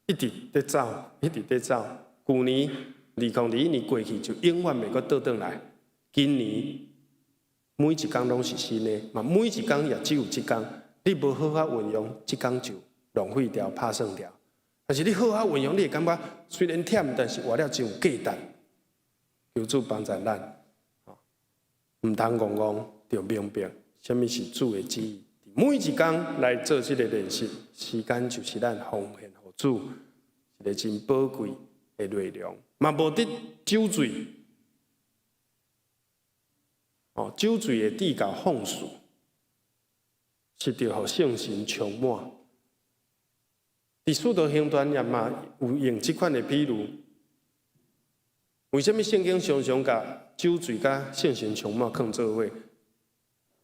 一直佇走，一直佇走。舊年2021年過去，就永遠袂閣倒轉來。今年每一工攏是新的，嘛每一工也只有這工。你無好好運用，這工就浪費掉、拍算掉。但是你好好運用，你會感覺雖然忝，但是活了真有價值。求主幫助咱。毋通戇戇，著明白啥物是主的旨意。每一工來做這個練習，時間就是咱奉獻予主一個真寶貴的內容。嘛無得酒醉，哦，酒醉會致到放肆，是著予聖神充滿。佇使徒行傳也嘛有用這款的比喻。為啥物聖經常常共酒醉佮聖神充滿囥做伙？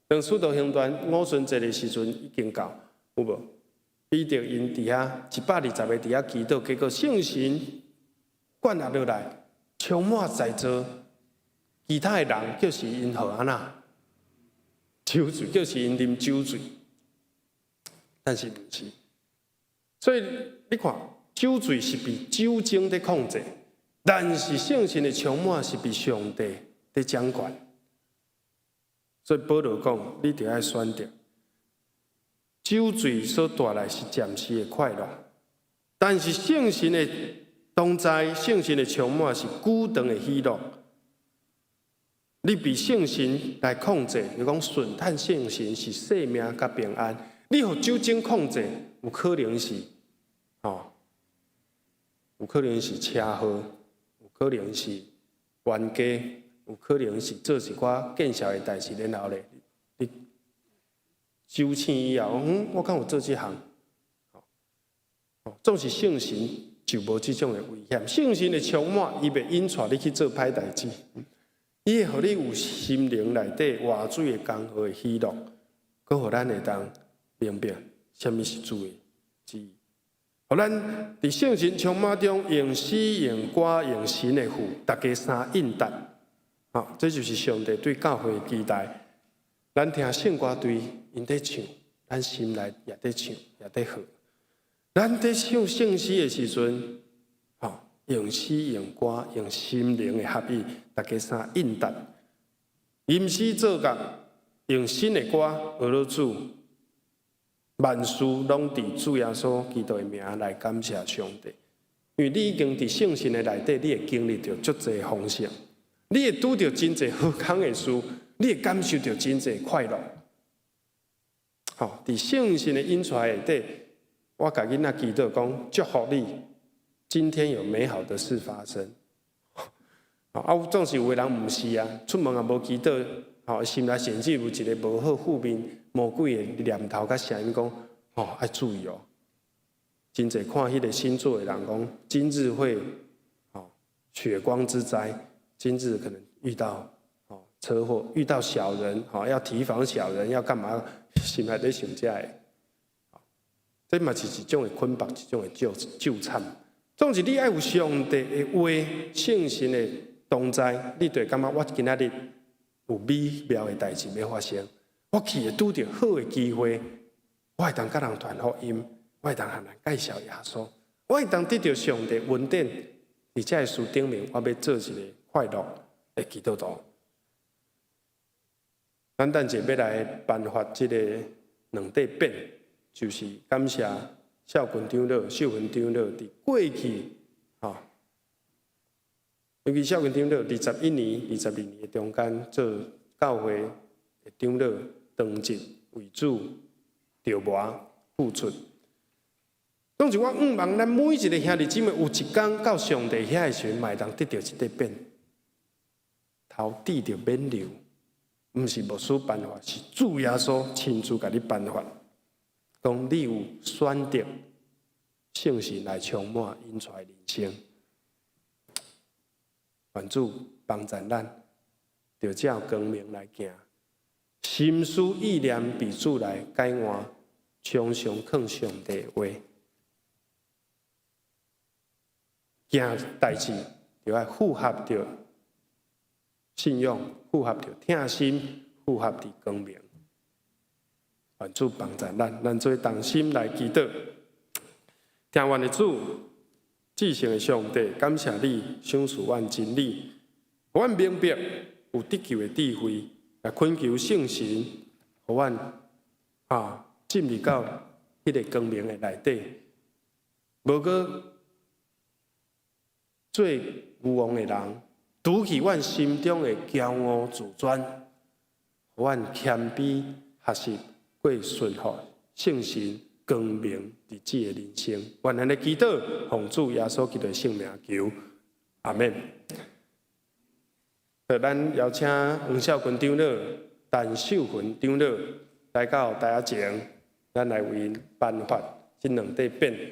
當使徒行傳五旬節的時陣已經到，有無？彼得𪜶佇遐120個佇遐祈禱，結果聖神灌壓落來，充滿在座。其他的人叫是𪜶予按怎？酒醉，叫是𪜶啉酒醉，但是毋是。所以你看，酒醉是被酒精佇控制。但是聖神的充滿是被上帝佇掌權，所以保羅講，你著愛選擇。酒醉所帶來是暫時的快樂，但是聖神的同在、聖神的充滿是久長的喜樂。你被聖神來控制，你講順趁聖神是生命佮平安。你予酒精控制，有可能是，吼，有可能是車禍。有可能是冤家，有可能是做一寡見笑的代誌，然後咧，你酒醒以後，我敢有做這項？總是聖神就無這種的危險。聖神的充滿，伊袂引帶你去做歹代誌，伊會予你有心靈內底活水的江河的喜樂，閣予咱會當明白啥物是主的旨意。予咱佇聖神充滿中，用詩、用歌、用神的賦，大家三應答。好，這就是上帝對教會的期待。咱聽聖歌隊𪜶佇唱，咱心內也佇唱，也佇和。咱佇唱聖詩的時陣，吼，用詩、用歌、用心靈的合一，大家三應答。吟詩作樂，用新的歌學了主。萬事攏佇主耶穌基督的名來感謝上帝，因為你已經佇聖神的內底，你會經歷著足濟豐盛，你會拄著真濟好康的事，你會感受著真濟快樂。吼，佇聖神的引帶下底，我共囡仔祈禱講，祝福你，今天有美好的事發生。啊，總是有的人毋是啊，出門也無祈禱，吼，心內甚至有一个無好負面魔鬼的念頭佮聲音講，吼，愛注意哦。真濟看彼个星座的人講，今日會，吼，血光之災，今日可能遇到，吼，車禍，遇到小人，吼，要提防小人，要幹嘛？心內咧想這个，這嘛是一種的捆綁，一種的糾糾纏。總是你愛有上帝的話、聖神的同在，你就會感覺我今仔日有美妙的代誌欲發生。我去會拄著好的機會，我會當佮人傳福音，我會當向人介紹耶穌，我會當得著上帝恩典。佇這个書頂面，我欲做一个快樂的基督徒。咱等下欲來頒發這个兩塊匾，就是感謝孝群長老、秀雲長老佇過去，吼，尤其孝群長老21年、22年的中間做教會的長老，當日為主著磨付出。總是我向望咱每一个兄弟姊妹，有一工到上帝遐的時陣，嘛會當得著一塊匾，頭得著勉勵。毋是牧師頒發，是主耶穌親自共你頒發。講你有選擇聖神來充滿引帶人生，願主幫助咱，著照光明來行，心思意念被主來改換，常常囥上帝的話，行代誌就愛符合著信仰，符合著疼心，符合佇光明。願主幫助咱，咱做同心來祈禱。聽阮的主，至聖的上帝，感謝你賞賜阮真理，予阮明白有得救的智慧，來懇求聖神，予阮進入到彼个光明的內底，無閣做愚妄的人，除去阮心中的驕傲自尊，予阮謙卑學習過順服聖神光明日子的人生。願咱的祈禱，奉主耶穌基督的聖名求，阿們。咱邀請黃孝群長老、陳秀雲長老來到台仔前，咱來為𪜶頒發這兩塊匾。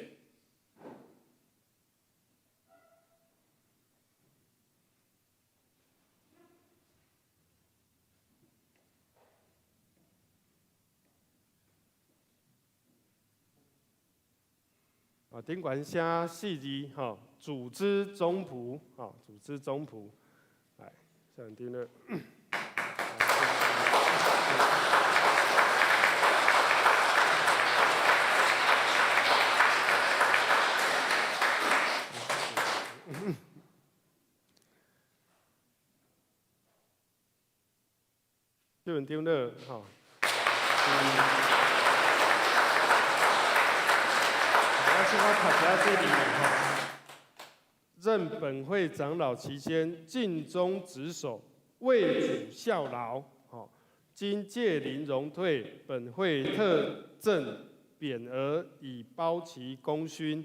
啊，頂懸寫四字吼，組織中僕，吼，組織中僕，來，上頂了。秀雲長老，吼。我讀一下這裡吼，任本會長老期間，盡忠職守，為主效勞。吼，今屆齡榮退，本會特贈匾額以褒其功勳。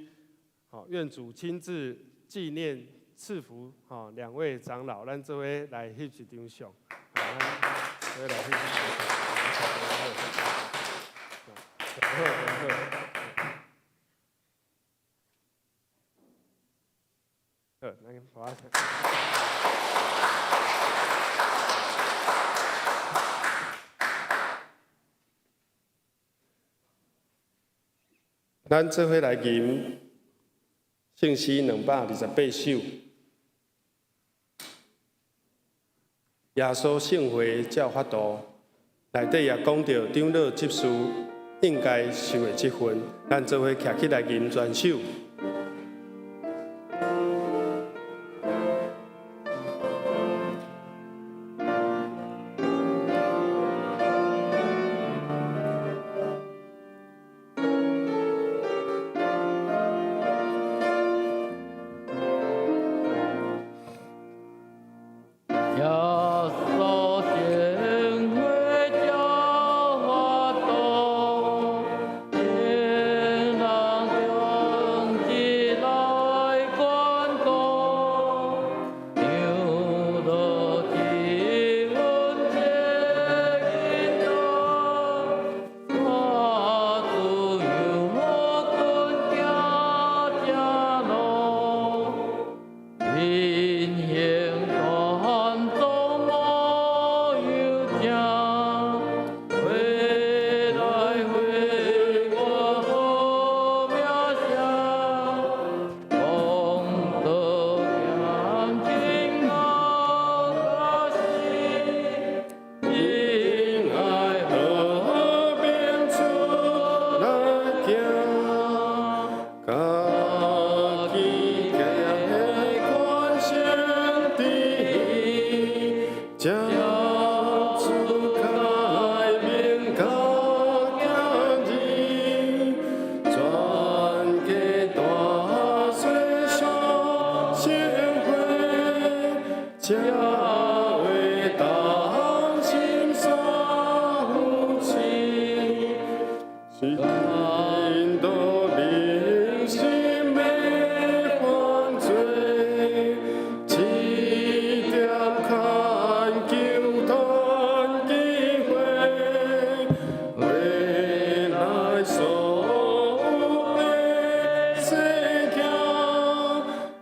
好，願主親自紀念賜福。吼，兩位長老，咱做伙來翕一張相。做伙來翕一張相。好，好，好，來，我。咱做伙來吟聖詩228首，耶穌聖會照法度，內底也講著長老執事應該受的職分，咱做伙徛起來吟全首。耶穌聖會照法度，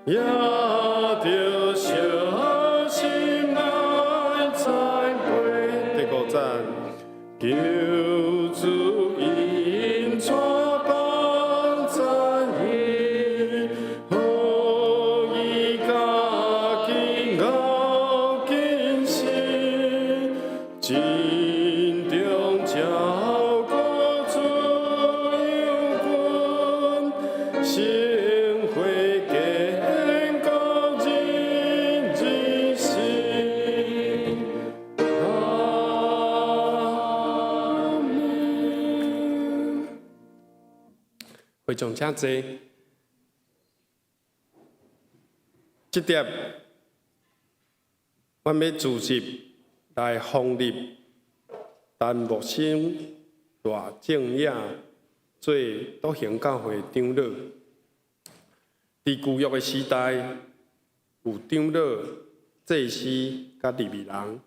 也著小心來栽培。第五節，求主引帶幫贊伊，予伊家己熬堅實，盡忠照顧自由軍，成會堅固日日新。阿們。會眾請坐。這碟，阮欲組織來封立陳牧師賴正野做篤行教會長老。佇舊約的時代，有長老、祭司佮利未人，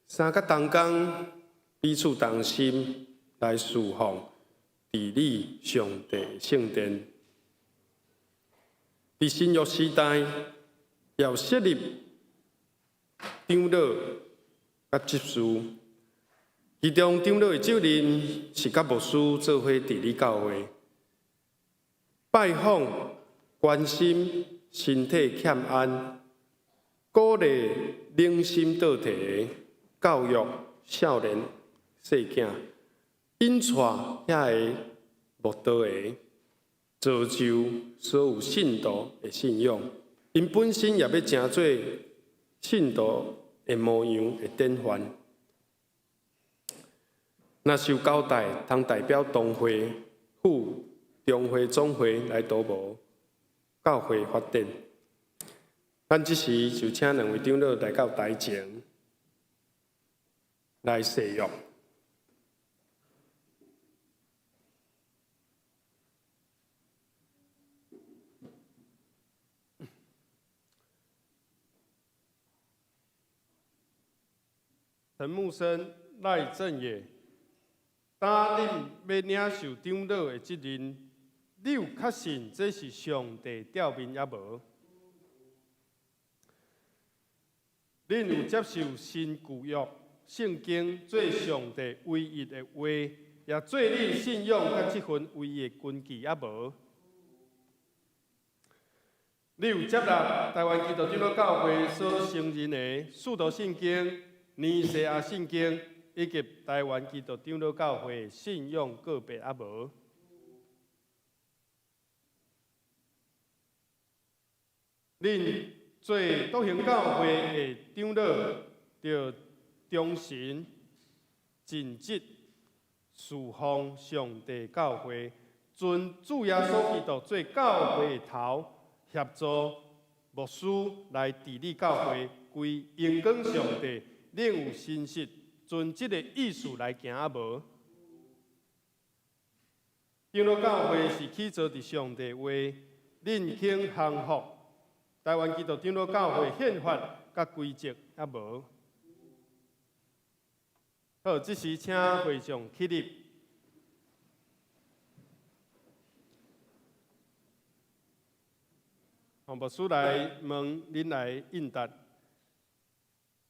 三角同工，彼此同心來侍奉、治理上帝的聖殿。佇新約時代，也有設立長老佮執事，其中長老的責任是佮牧師做伙治理教會，拜訪、關心身體欠安、鼓勵靈心倒退的，教育少年細囝，引帶遐个慕道的，造就所有信徒的信仰。𪜶本身也欲成做信徒的模樣的典範。若是有交代，通代表同會赴中會總會來督無教會發展。咱這時就請兩位長老來到台前來誓約。陳木生、賴正野，當恁欲領受長老的責任，你有確信這是上帝召命抑無？恁有接受新舊約聖經做上帝唯一的話，也做恁信仰佮這份唯一的根據抑無？你有接納臺灣基督長老教會所承認的使徒信經、尼西亞信經以及臺灣基督長老教會信仰告白抑無？恁做篤行教會的長老，著忠誠盡職侍奉上帝教會，尊主耶穌基督做教會的頭，協助牧師來治理教會，歸榮光上帝。恁有誠實遵這個意思來行抑無？長老教會是起造佇上帝話，恁肯降服臺灣基督長老教會憲法佮規則抑無？好，這時請會眾起立。牧師來問恁來應答。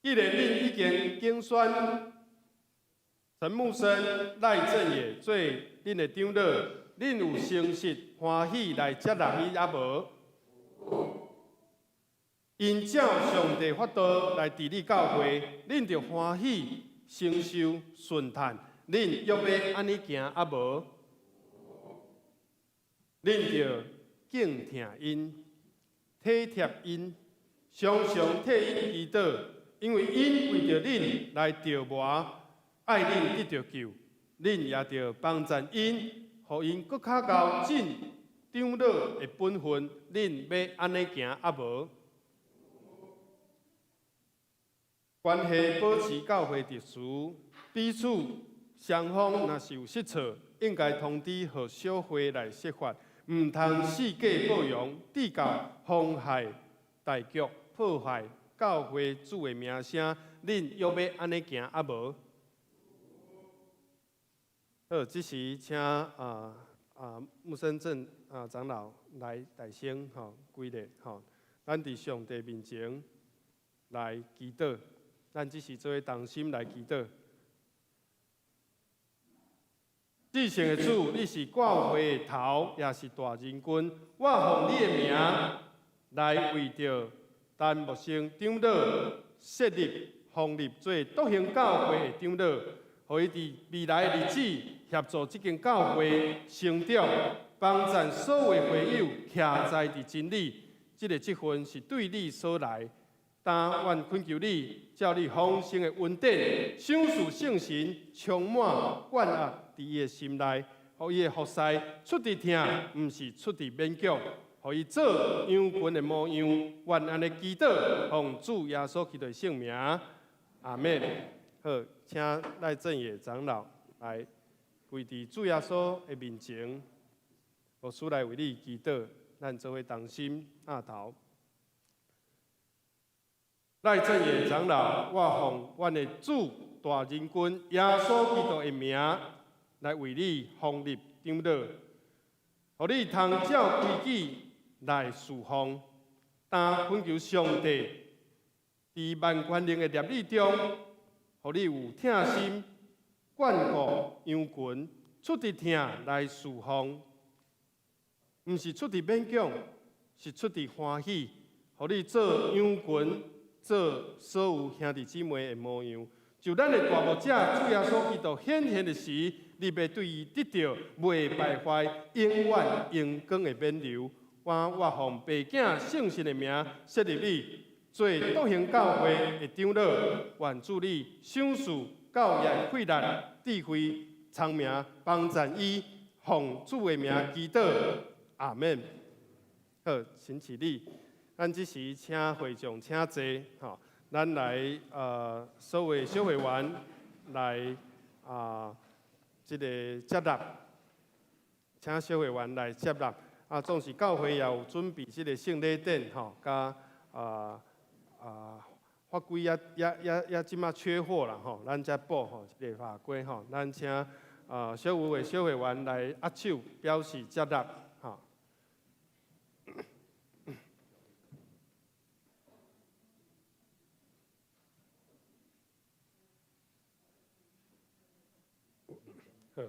既然恁已經揀選陳木生、賴正野做恁的長老，恁有誠實歡喜來接納伊抑無？𪜶照上帝法度來治理教會，恁著歡喜承受順嘆，恁欲欲按呢行抑無？恁著敬疼𪜶，體貼𪜶，常常替𪜶祈禱，因為𪜶為著恁來著磨，愛恁得著救，恁也著幫贊𪜶，予𪜶閣較𠢕盡長老的本分，恁欲按呢行抑無？關係保持教會秩序，彼此雙方若是有失錯，應該通知予小會來釋法，毋通四界報揚，致到妨害大局、破壞教會主的名聲。恁欲欲按呢行抑無？好，這時請牧師正啊長老來大聲吼規禮吼，咱佇上帝面前來祈禱，咱只是做伙同心來祈禱。至聖的主，你是教會的頭，也是大仁君。我奉你的名來為著陳牧生長老設立、封立做獨行教會的長老，予伊佇未來的日子協助這間教會成長，幫贊所有會友徛在佇真理。這個職分是對你所來。但願懇求你，照你豐盛的恩典，賞賜聖神充滿灌壓佇伊的心內，予伊的服侍出佇疼，毋是出佇勉強，予伊做羊群的模樣。願按呢祈禱，奉主耶穌基督的聖名，阿們。好，請賴正業長老來跪佇主耶穌的面前，牧師來為你祈禱，咱做伙同心徛頭。賴正業長老，我奉阮的主大仁君耶穌基督的名，來為你封立長老，予你通照規矩來侍奉，但懇求上帝佇萬權能的攝理中，予你有疼心眷顧羊群，出佇疼來侍奉，毋是出佇勉強，是出佇歡喜，予你做羊群，做所有兄弟姊妹的模樣。就咱的大牧者主耶穌基督顯現的時，你欲對伊得著袂敗壞、永遠榮光的勉留。我奉父子聖神的名設立你做獨行教會的長老，願主你賞賜教業氣力、智慧、聰明，幫贊伊，奉主的名祈禱，阿們。好，請起立。咱這時請會眾請坐，吼，咱來所有小會員來啊，這个接納，請小會員來接納。啊，總是教會也有準備這个聖禮典，吼，佮法規也這馬缺貨啦，吼，咱才補吼這个法規吼，咱請小有的小會員來握手表示接納。吼。好，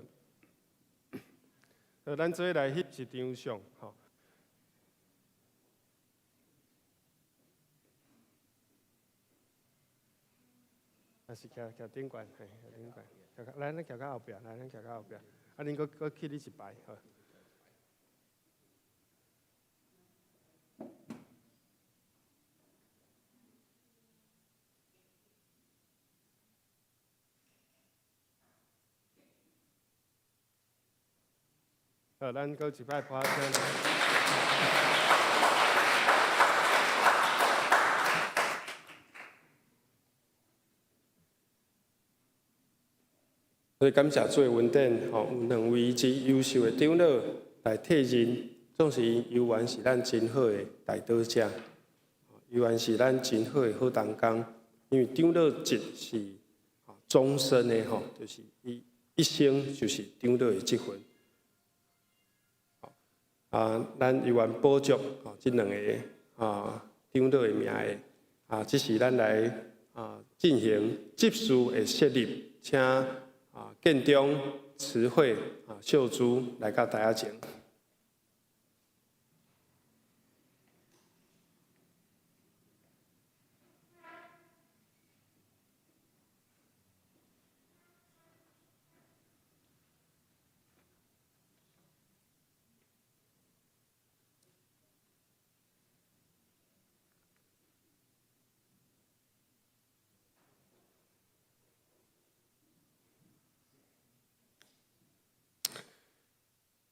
好，咱做伙來翕一張相，吼。還是徛徛頂懸，嘿，徛頂懸，徛較來，咱徛較後壁，來，咱徛較後壁，啊，恁閣閣起你一排，好。好，咱閣一擺拍掌。所以感謝主的恩典，吼，有兩位真優秀的長老來替任，總是猶原是咱真好的代禱者，猶原是咱真好的好同工。因為長老職是終身的吼，就是伊一生就是長老的職分。啊，咱猶原保障吼，這兩個啊長老的名額，啊，這是咱來啊進行執事的設立，請啊建中慈惠啊秀珠來到台仔前。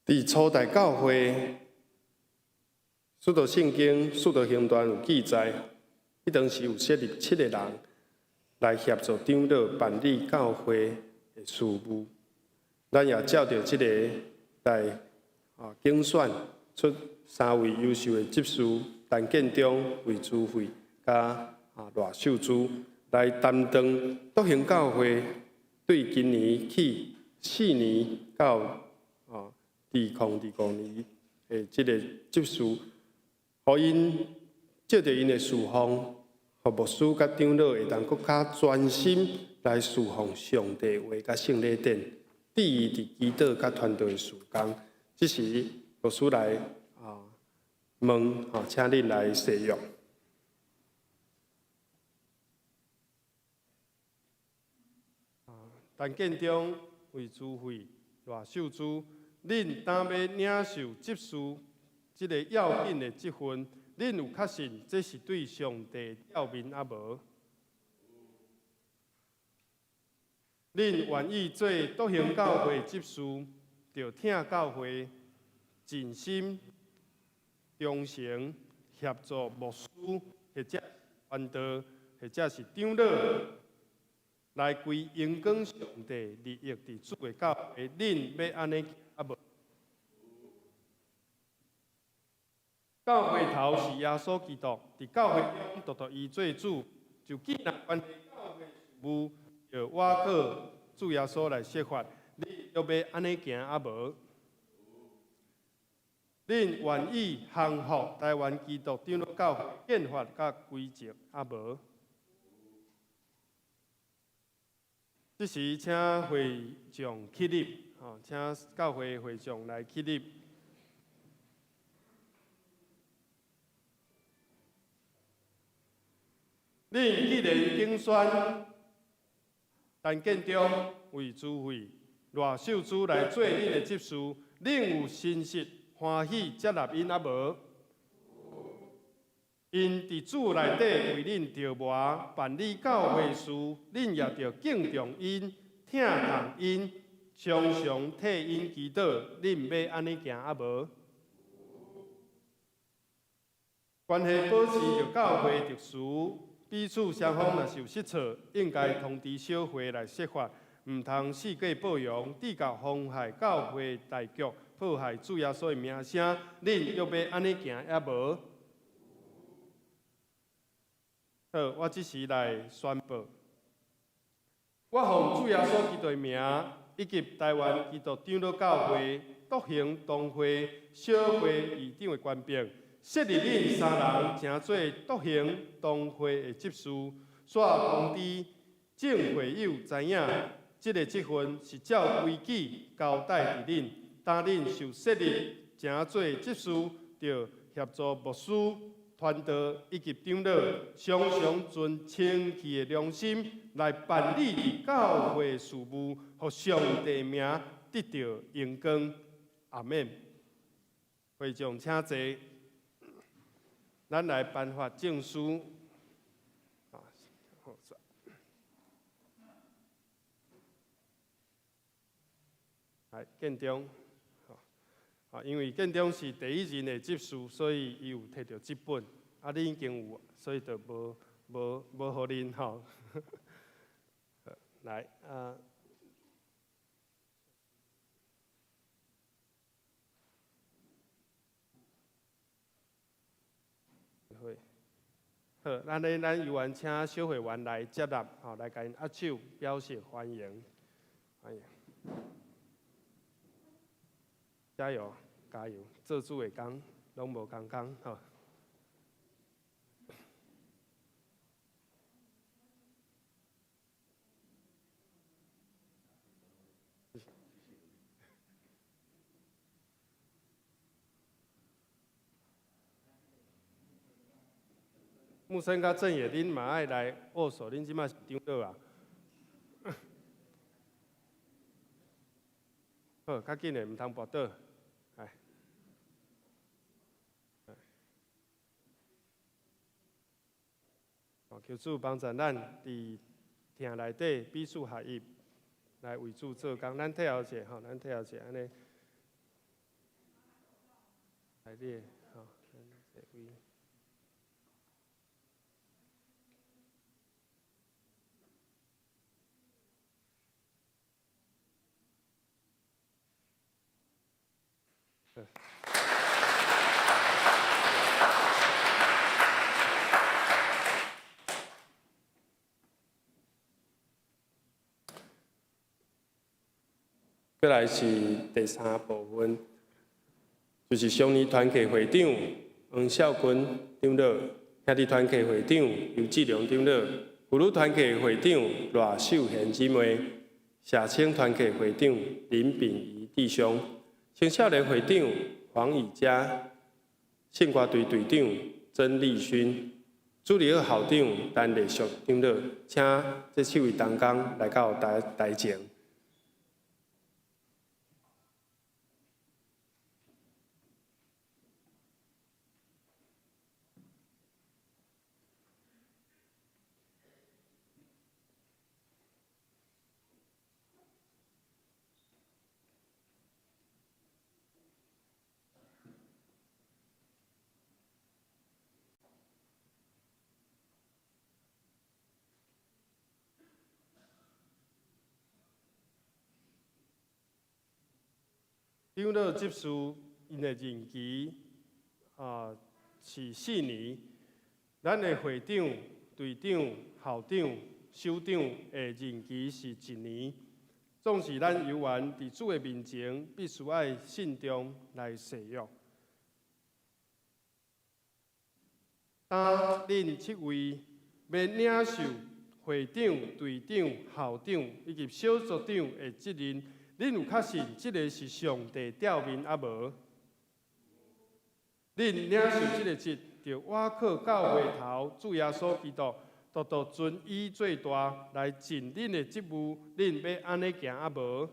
佇初代教會，使徒聖經、使徒行傳有記載，彼當時有設立七個人來協助長老辦理教會的事務。咱也照著這個來啊揀選出三位優秀的執事，陳建中、魏珠慧佮啊賴秀珠來擔當獨行教會對今年起四年到2025年的這个執事，予𪜶藉著𪜶的侍奉，予牧師佮長老會當閣較專心來侍奉上帝話佮聖禮典，致意佇祈禱佮傳道的事工。這時牧師來問，吼，請恁來誓約。陳建中為主會賴秀珠，恁擔欲領受執事這个要緊的職分，恁有確信這是對上帝召命抑無？恁願意做獨行教會執事，著疼教會，盡心忠誠協助牧師或者傳道或者是長老，來歸榮光上帝，利益佇主的教會，恁欲按呢行抑無？教會頭是耶穌基督，佇教會中獨獨伊做主，就既然關係教會事務，著倚靠主耶穌來設法，恁著欲按呢行抑無？恁願意降服台灣基督長老教會憲法佮規則抑無？這時，請會眾起立，吼，請教會會眾來起立。恁既然揀選陳建中為主會賴秀珠來做恁的執事，恁有誠實歡喜接納𪜶抑無？𪜶佇主內底為恁著磨辦理教會事，恁也著敬重𪜶、疼痛𪜶，常常替𪜶祈禱。恁欲按呢行抑無？關係保持著教會秩序，彼此雙方若是有失錯，應該通知小會來釋法，毋通四界報揚，致到妨害教會大局，破壞主耶穌的名聲。恁欲按呢行抑無？好，我這時來宣布，我奉主耶穌基督的名，以及台灣基督長老教會獨行同會小會議長的權柄，設立恁三人成做獨行同會的執事，煞通知眾會友知影，這个職分是照規矩交代佇恁，當恁受設立成做執事，著協助牧師、傳道以及長老，常常盡清氣的良心來辦理佇教會事務，予上帝名得著榮光。阿們。會眾請坐，咱來頒發證書。來，建中。因為建中是第一任的執事，所以伊有提著這本。啊，恁已經有，所以就無無無予恁吼。來啊，好，咱咧咱猶原請小會員來接納，吼，來共𪜶握手表示歡迎，歡迎，加油，加油，做主的工攏無仝工吼。木生佮正野，恁嘛愛來握手，恁這馬是長老啊。好，較緊的，毋通跋倒。來。求主幫助咱佇疼內底彼此合一，來為主做工。咱退後者吼，咱退後者按呢。來你的吼，咱這位。過來是第三部分，就是上年团契会长黄孝坤长老，兄弟团契会长尤志良长老，妇女团契会长赖秀贤姊妹，社青团契会长林秉仪弟兄，青少年会长黄以佳，圣歌队队长曾丽勋，主日学校长陈丽淑长老，请这七位同工来到台台前。长老执事𪜶的任期是4年，咱的会长、队长、校长、首长的任期是一年。总是咱犹原伫主的面前，必须爱慎重来誓约。当恁七位欲领受会长、队长、校长以及小组长的责任，恁有确信这个是上帝召命抑无？恁领受这个职，著倚靠教会头主耶稣基督，独独尊伊做大，来尽恁的职务。恁欲按呢行抑无？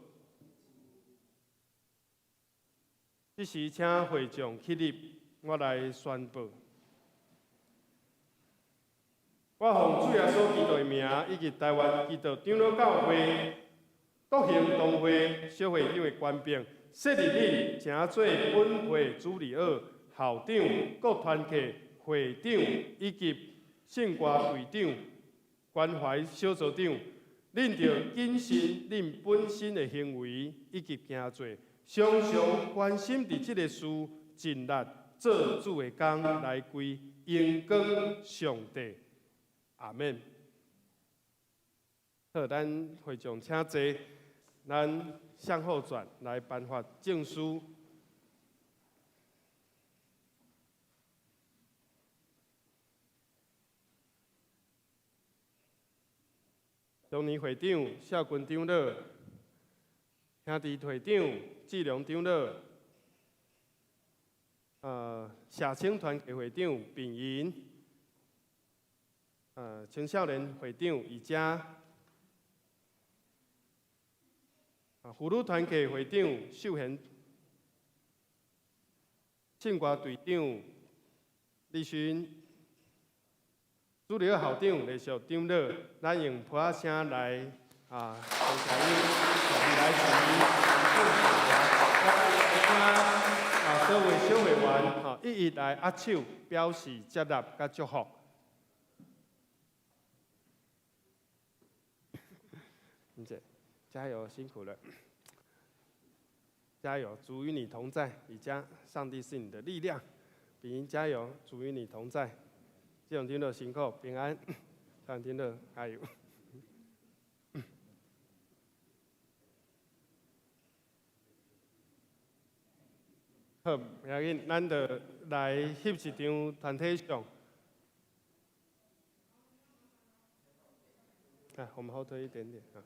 这时，请会众起立，我来宣布。我奉主耶稣基督的名，以及台湾基督长老教会独行同会小会长的权柄，设立恁成做本会主日学校长、各团契会长以及圣歌队长、关怀小组长。恁著谨慎恁本身的行为以及行做，常常关心伫这个事，尽力做主的工，来归荣光上帝。阿们。好，咱会众请坐，咱向后转来颁发证书。中年会长萧军长老、兄弟会长志良长老、社青团契会长秉银、青少年会长以佳、妇女团契会长秀贤、圣歌队长李勋、主日学校长丽淑长老，咱用噗仔声来感谢𪜶来参与，所有小会员一一来握手表示接纳佮祝福。姐，加油，辛苦了，加油，主与你同在，以家，上帝是你的力量，秉英加油，主与你同在。这种听到辛苦平安，这样听到加油。好，不要紧，咱就来翕一张团体相。啊，我们后退一点点啊。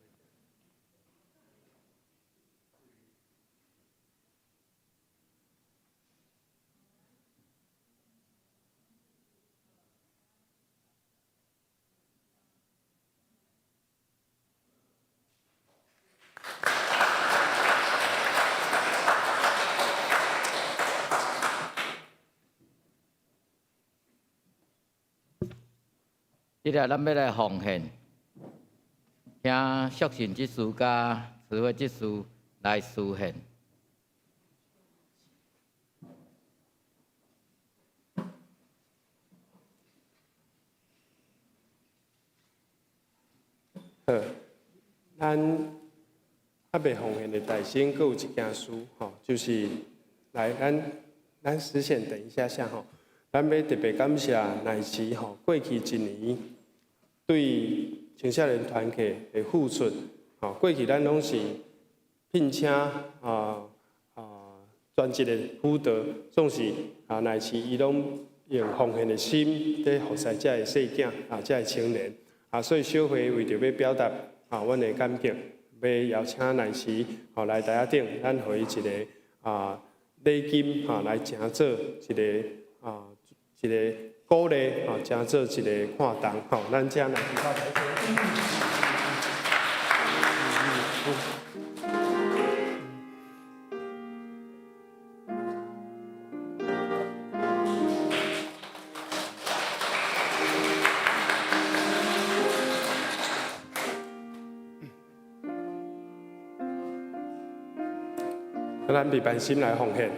这个咱欲来奉献，请属神执事佮慈惠执事来司献。好，咱犹未奉献的大先，阁有一件事吼，就是来咱咱实现等一下下吼，咱欲特别感谢乃慈吼，过去一年对青少年团契的付出，吼，过去咱拢是聘请專職的輔導，總是啊，乃是伊攏用奉獻的心佇服侍遮的細囝啊，遮的青年啊，所以小會為著欲表達啊，阮的感激，欲邀請乃慈吼來台仔頂，咱予伊一个啊禮金哈，來誠做一个啊一个鼓勵啊，誠做一个看重吼，咱請乃慈到台前。咱備班心來奉獻。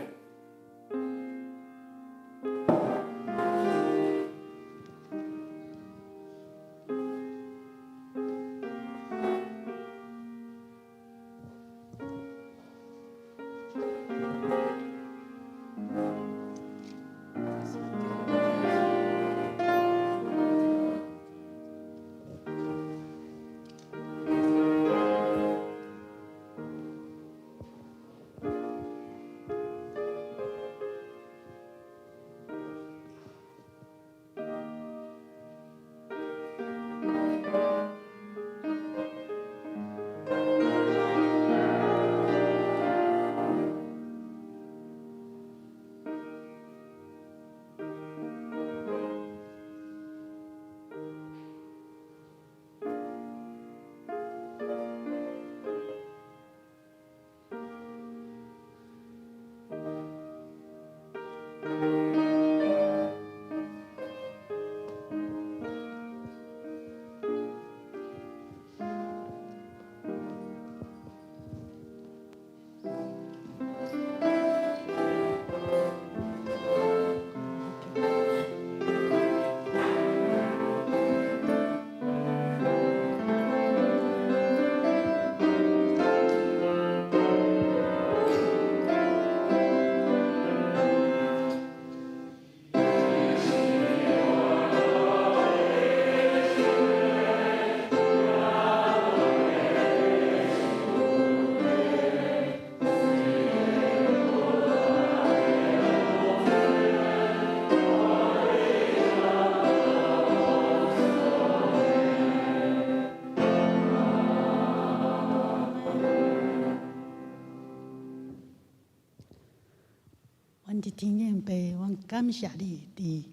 阮佇天頂父，阮感謝你，佇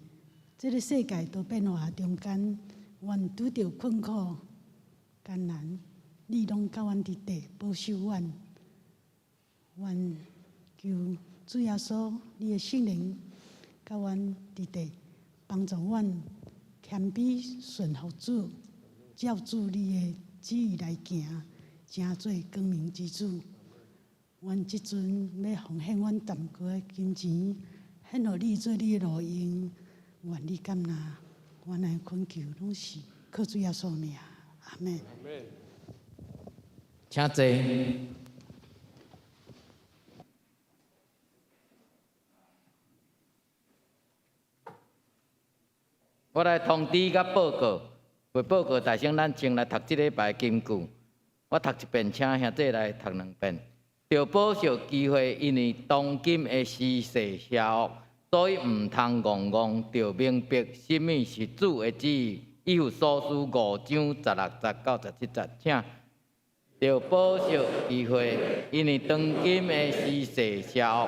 這个世界多變化中間，阮拄著困苦艱難，你攏佮阮佇佇保守阮。阮求主耶穌，你的聖靈佮阮佇佇幫助阮謙卑順服主，照主你的旨意來行，成做光明之子。阮這陣欲奉獻阮淡薄的金錢，獻予你做你的路用，願你感納。阮的懇求攏是靠主耶穌名，阿們。請坐。我來通知佮報告，未報告大聲，咱先來讀這禮拜金句。我讀一遍，請兄弟來讀兩遍。著保惜機會，因為當今的時勢邪惡，所以毋通戇戇，著明白啥物是主的旨意。以弗所書5章16節到17節，請。著保惜機會，因為當今的時勢邪惡，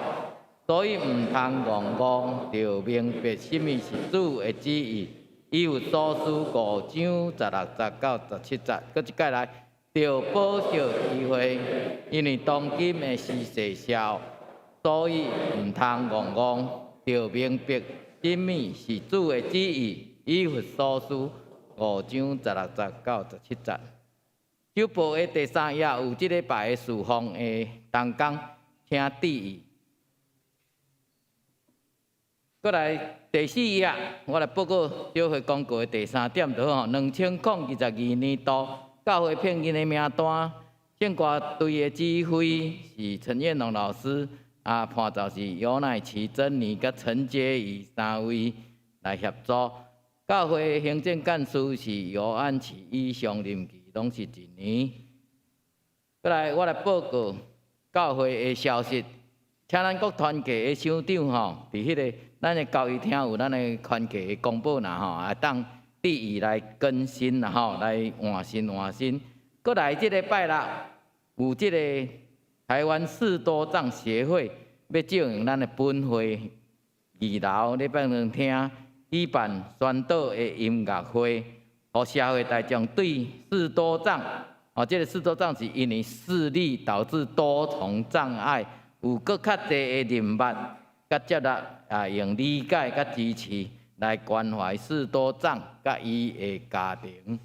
所以毋通戇戇，著明白啥物是主的旨意。以弗所書5章16節到17節，閣一擺來。著保惜機會，因為當今的時勢邪惡，所以毋通戇戇，著明白啥物是主的旨意。以弗所書5章16節到17節。周報的第三頁有這禮拜的事奉的同工，請注意。閣來第四頁，我來報告小會公告的第三點就好。2022年度教會聘任的名單，聖歌隊的指揮是陳彦龍老師，啊，伴奏是尤乃琪、珍妮佮陳潔儀三位來協助。教會行政幹事是尤安琪，以上任期攏是一年。閣來，我來報告教會的消息。請咱各團契的首長吼，佇彼个咱的交誼廳有咱的團契的公報啦吼，會當注意來更新啦吼，來換新換新。閣來這个拜六有這個台灣視多障協會欲借用咱的本會二樓禮拜堂廳舉辦宣道的音樂會，予社會大眾對視多障，哦，這个視多障是因為視力導致多重障礙，有閣較濟的認捌、佮接納啊，用理解佮支持來關懷視多障佮伊的家庭，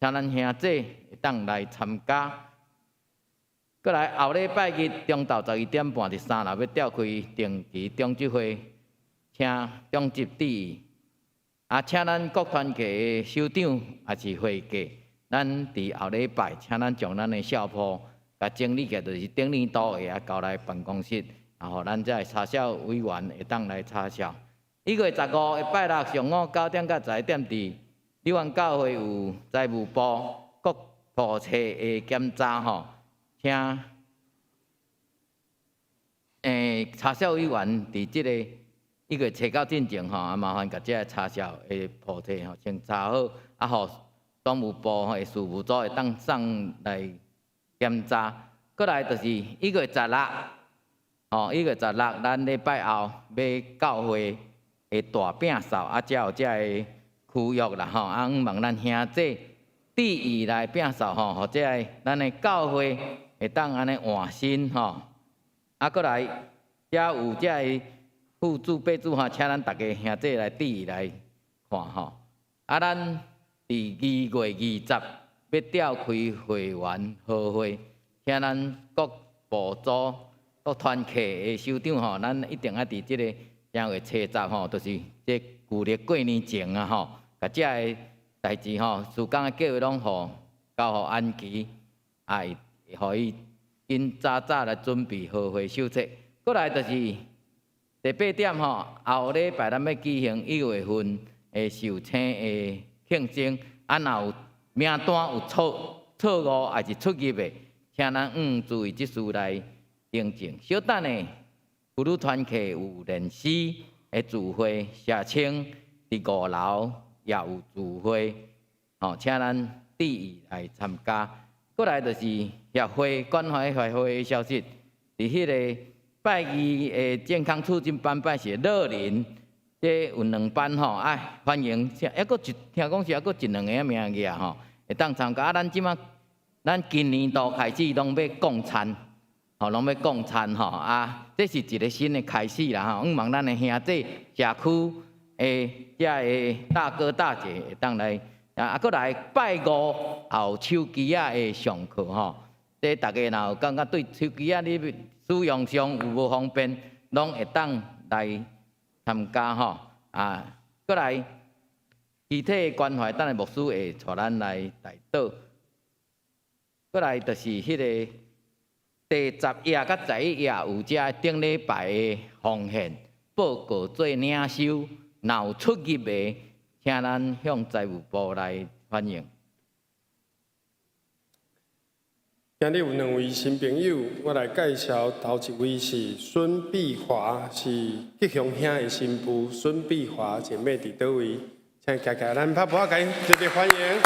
請咱兄姊會當來參加。閣來後禮拜日中晝12點半佇三樓欲召開定期長執會，請長執致意。啊，請咱各團契的首長抑是會計，咱佇後禮拜請咱將咱的孝譜共整理起來，就是頂年度的啊，交來辦公室，啊，予咱這个查冊委員會當來查冊。1月15的拜六上午9點到11點，佇柳灣教會有財務部國簿冊的檢查吼，請查冊委員佇這個1月初九進前吼，啊麻煩共這个查冊的簿冊吼先查好，啊，予總務部的事務組會當送來檢查。閣來就是一月十六，吼，一月十六，咱禮拜後欲教會的大摒掃，啊，才有這个區域啦吼，啊，向望咱兄姊注意來摒掃吼，予這个咱的教會會當按呢換新吼。啊，閣來，遮有這个附註備註吼，請咱逐家兄姊來注意來看吼。啊，咱佇2月20欲召開會員和會，請咱各部組、各團契的首長吼，咱一定愛佇這个正月初十吼，就是這舊曆過年前啊吼，共這个代誌吼，事工的計劃攏予交予安琪，啊，會予伊緊早早來準備和會手冊。閣來就是第八點吼，後禮拜咱欲舉行1月份的壽星的慶生，啊，若有名單有錯錯誤抑是出入的，請咱注意這事來訂正。小等下，婦女團契有練詩的聚會，社青佇五樓也有聚會，吼，請咱注意來參加。閣來就是協會關懷協會的消息，佇彼个拜二的健康促進班拜四樂齡，這有兩班吼，啊歡迎，猶閣一聽講是猶閣一兩个名額吼，會當參加。啊，咱這馬咱今年度開始攏欲供餐，吼，攏欲供餐吼，啊，這是一个新的開始啦吼，向望咱的兄弟社區的遮个大哥大姐會當來，啊，閣來拜五也有手機仔的上課吼，這逐家若有感覺對手機仔你使用上有無方便，攏會當來參加吼，啊，閣來肢體關懷，等下牧師會帶咱來代禱。閣來就是彼个第十頁佮11頁有遮頂禮拜的奉獻報告做領收，若有出入的，請咱向財務部來反映。今日有兩位新朋友，我來介紹。頭一位是孫碧華，是吉祥兄的新婦。孫碧華姐妹佇佗位？請徛起來，咱拍噗仔共伊熱烈歡迎。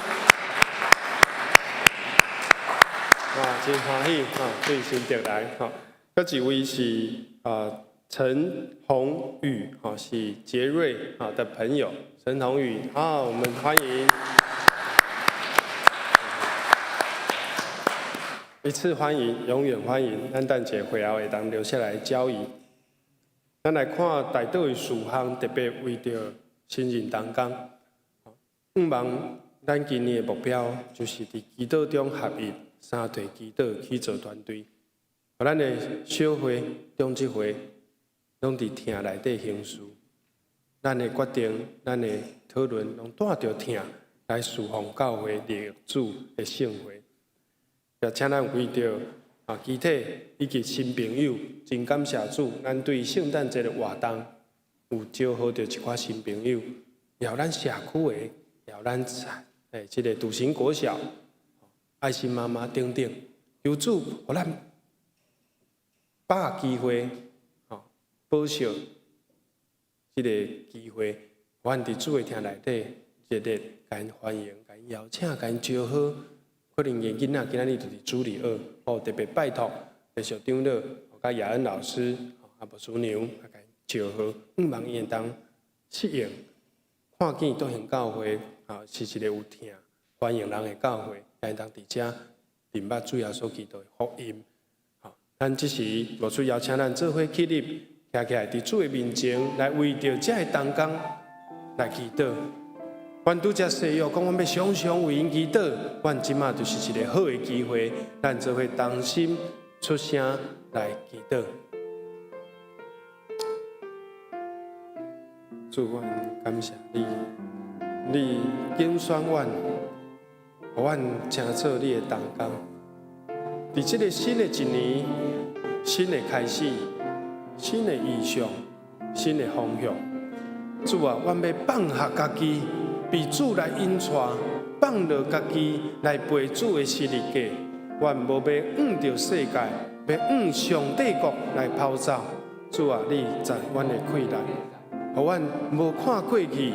啊，真歡喜哈，對新竹來哈。閣一位是啊陳宏宇，哈是傑瑞啊的朋友，陳宏宇啊，我們歡迎。一次歡迎，永遠歡迎。咱等一下會後會當留下來交誼。咱來看代禱的事項，特別為著新人同工，向望咱今年的目標就是佇祈禱中合一，三隊祈禱去做團隊。咱的小會、長執會，攏佇疼內底行事。咱的決定、咱的討論，攏帶著疼來侍奉教會、歷主的聖會。也請咱為著啊，肢體以及新朋友，真感謝主，咱對聖誕節的活動有招呼著一寡新朋友，也有咱社區的，也有咱這个篤行國小、愛心媽媽等等，求主予咱把握機會，保惜這个機會，阮佇主的廳內底熱烈共𪜶歡迎、共𪜶邀請、共𪜶招呼。可能𪜶囡仔今仔日就佇主日學，哦，特別拜託繼續長老佮亞恩老師、啊牧師娘啊，共𪜶招呼，向望𪜶會當適應，看見篤興教會啊是一個有疼歡迎人的教會，會當佇遮認捌主耶穌基督的福音。好，咱這時牧師邀請咱做伙起立，徛起來佇主的面前來為著這个同工來祈禱。阮拄才誓約講，阮欲常常為𪜶祈禱。阮這馬就是一个好的機會，咱做伙同心出聲來祈禱。主，阮感謝你，你揀選阮，予阮成做你的同工。佇這个新的一年，新的開始，新的異象，新的方向。主啊，阮欲放下家己，被主來引帶，放落家己來背主的十字架。阮無欲向著世界，欲向上帝國來跑走。主啊，你載阮的氣力，予阮無看過去，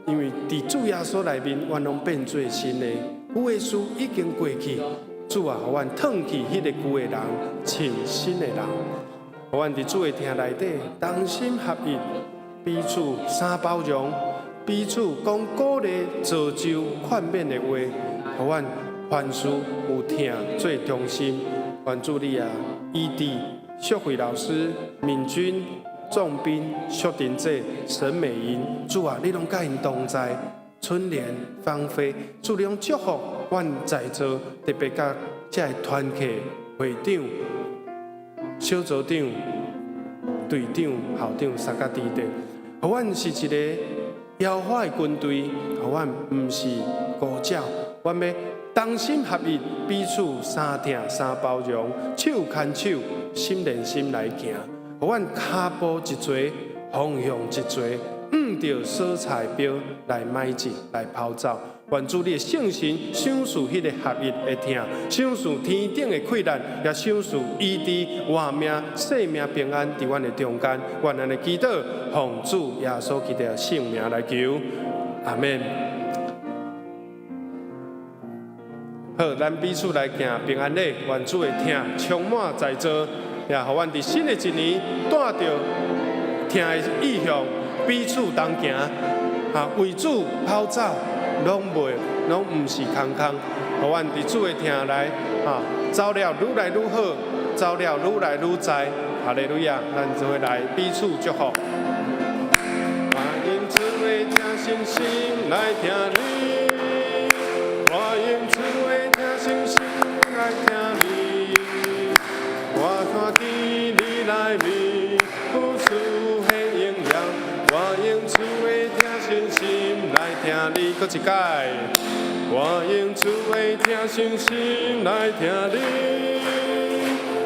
因為佇主耶穌內面，阮攏變做新的，舊的事已經過去。主啊，予阮褪去彼个舊的人，穿新的人。予阮佇主的疼內底，同心合意，彼此相包容，彼此講鼓勵、造就、勸勉的話。予阮凡事有疼做中心。願主你啊，醫治淑慧老師、敏君、仲斌、淑婷姐、沈美瑩，主啊，你攏佮𪜶同在。春蓮、芳菲，主你攏祝福阮在座，特別佮這个團契會長、小組長、隊長、校長三甲弟弟，予阮是一個耶和華的軍隊，予阮毋是孤鳥，阮欲同心合意，彼此相疼相包容，手牽手，心連心來行，予阮跤步一齊，方向一齊。向著所在標來邁進，來跑走。願主你的聖神賞賜彼個合一的疼，賞賜天頂的氣力，也賞賜醫治、活命、生命平安佇阮的中間。願咱的祈禱，奉主耶穌基督的聖名來求，阿們。好，咱彼此來行平安禮，願主的疼充滿在座，也予阮佇新的一年帶著疼的意向。彼此同行，啊，為主跑走，攏袂，攏毋是空空。予阮佇主的疼內，啊，走了愈來愈好，走了愈來愈在。哈利路亞，咱做伙來彼此祝福。歡迎主的疼心心來聽你，歡迎主的疼心心來聽你，我看見你內面有賜的榮耀。我用主的疼心心來聽你，閣一擺。我用主的疼心心來聽你，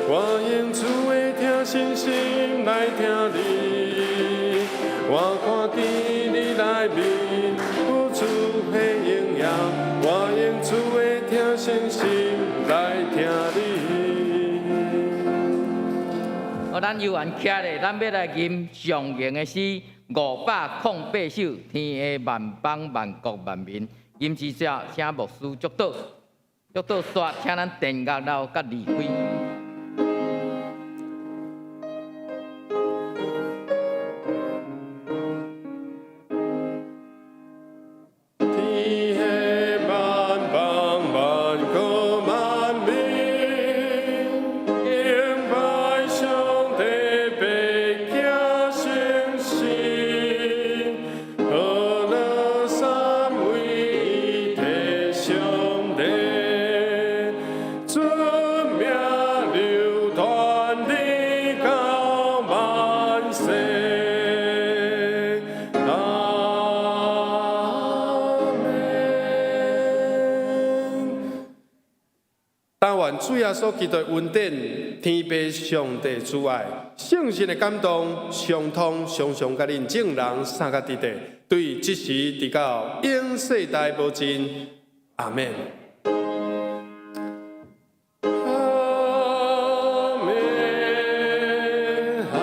我用主的疼心心來聽你。我看見你內面有賜的榮耀，我用主的疼心心來聽你。哦，咱猶原徛咧，咱欲來吟上型的詩508首，天下萬邦萬國萬民。吟之者，請牧師祝禱，祝禱煞，請咱電樂老佮離開。天下萬邦萬國萬民，敬拜上帝，白行誠實，和樂三位一體上帝，尊名流傳直到萬世。阿們。但願主耶穌基督的恩典、天父上帝慈愛、聖神的感動，相通常常佮恁眾人三個弟弟，對這時直到永世代無盡。阿們。阿們，哈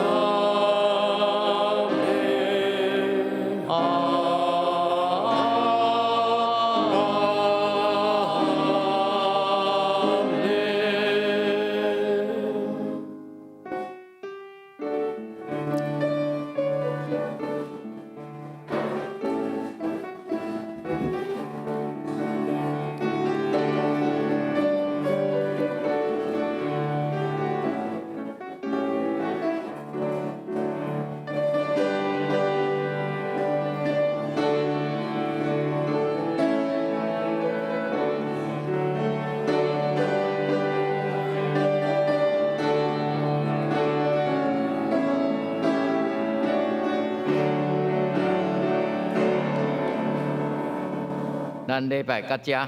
咱禮拜到遮。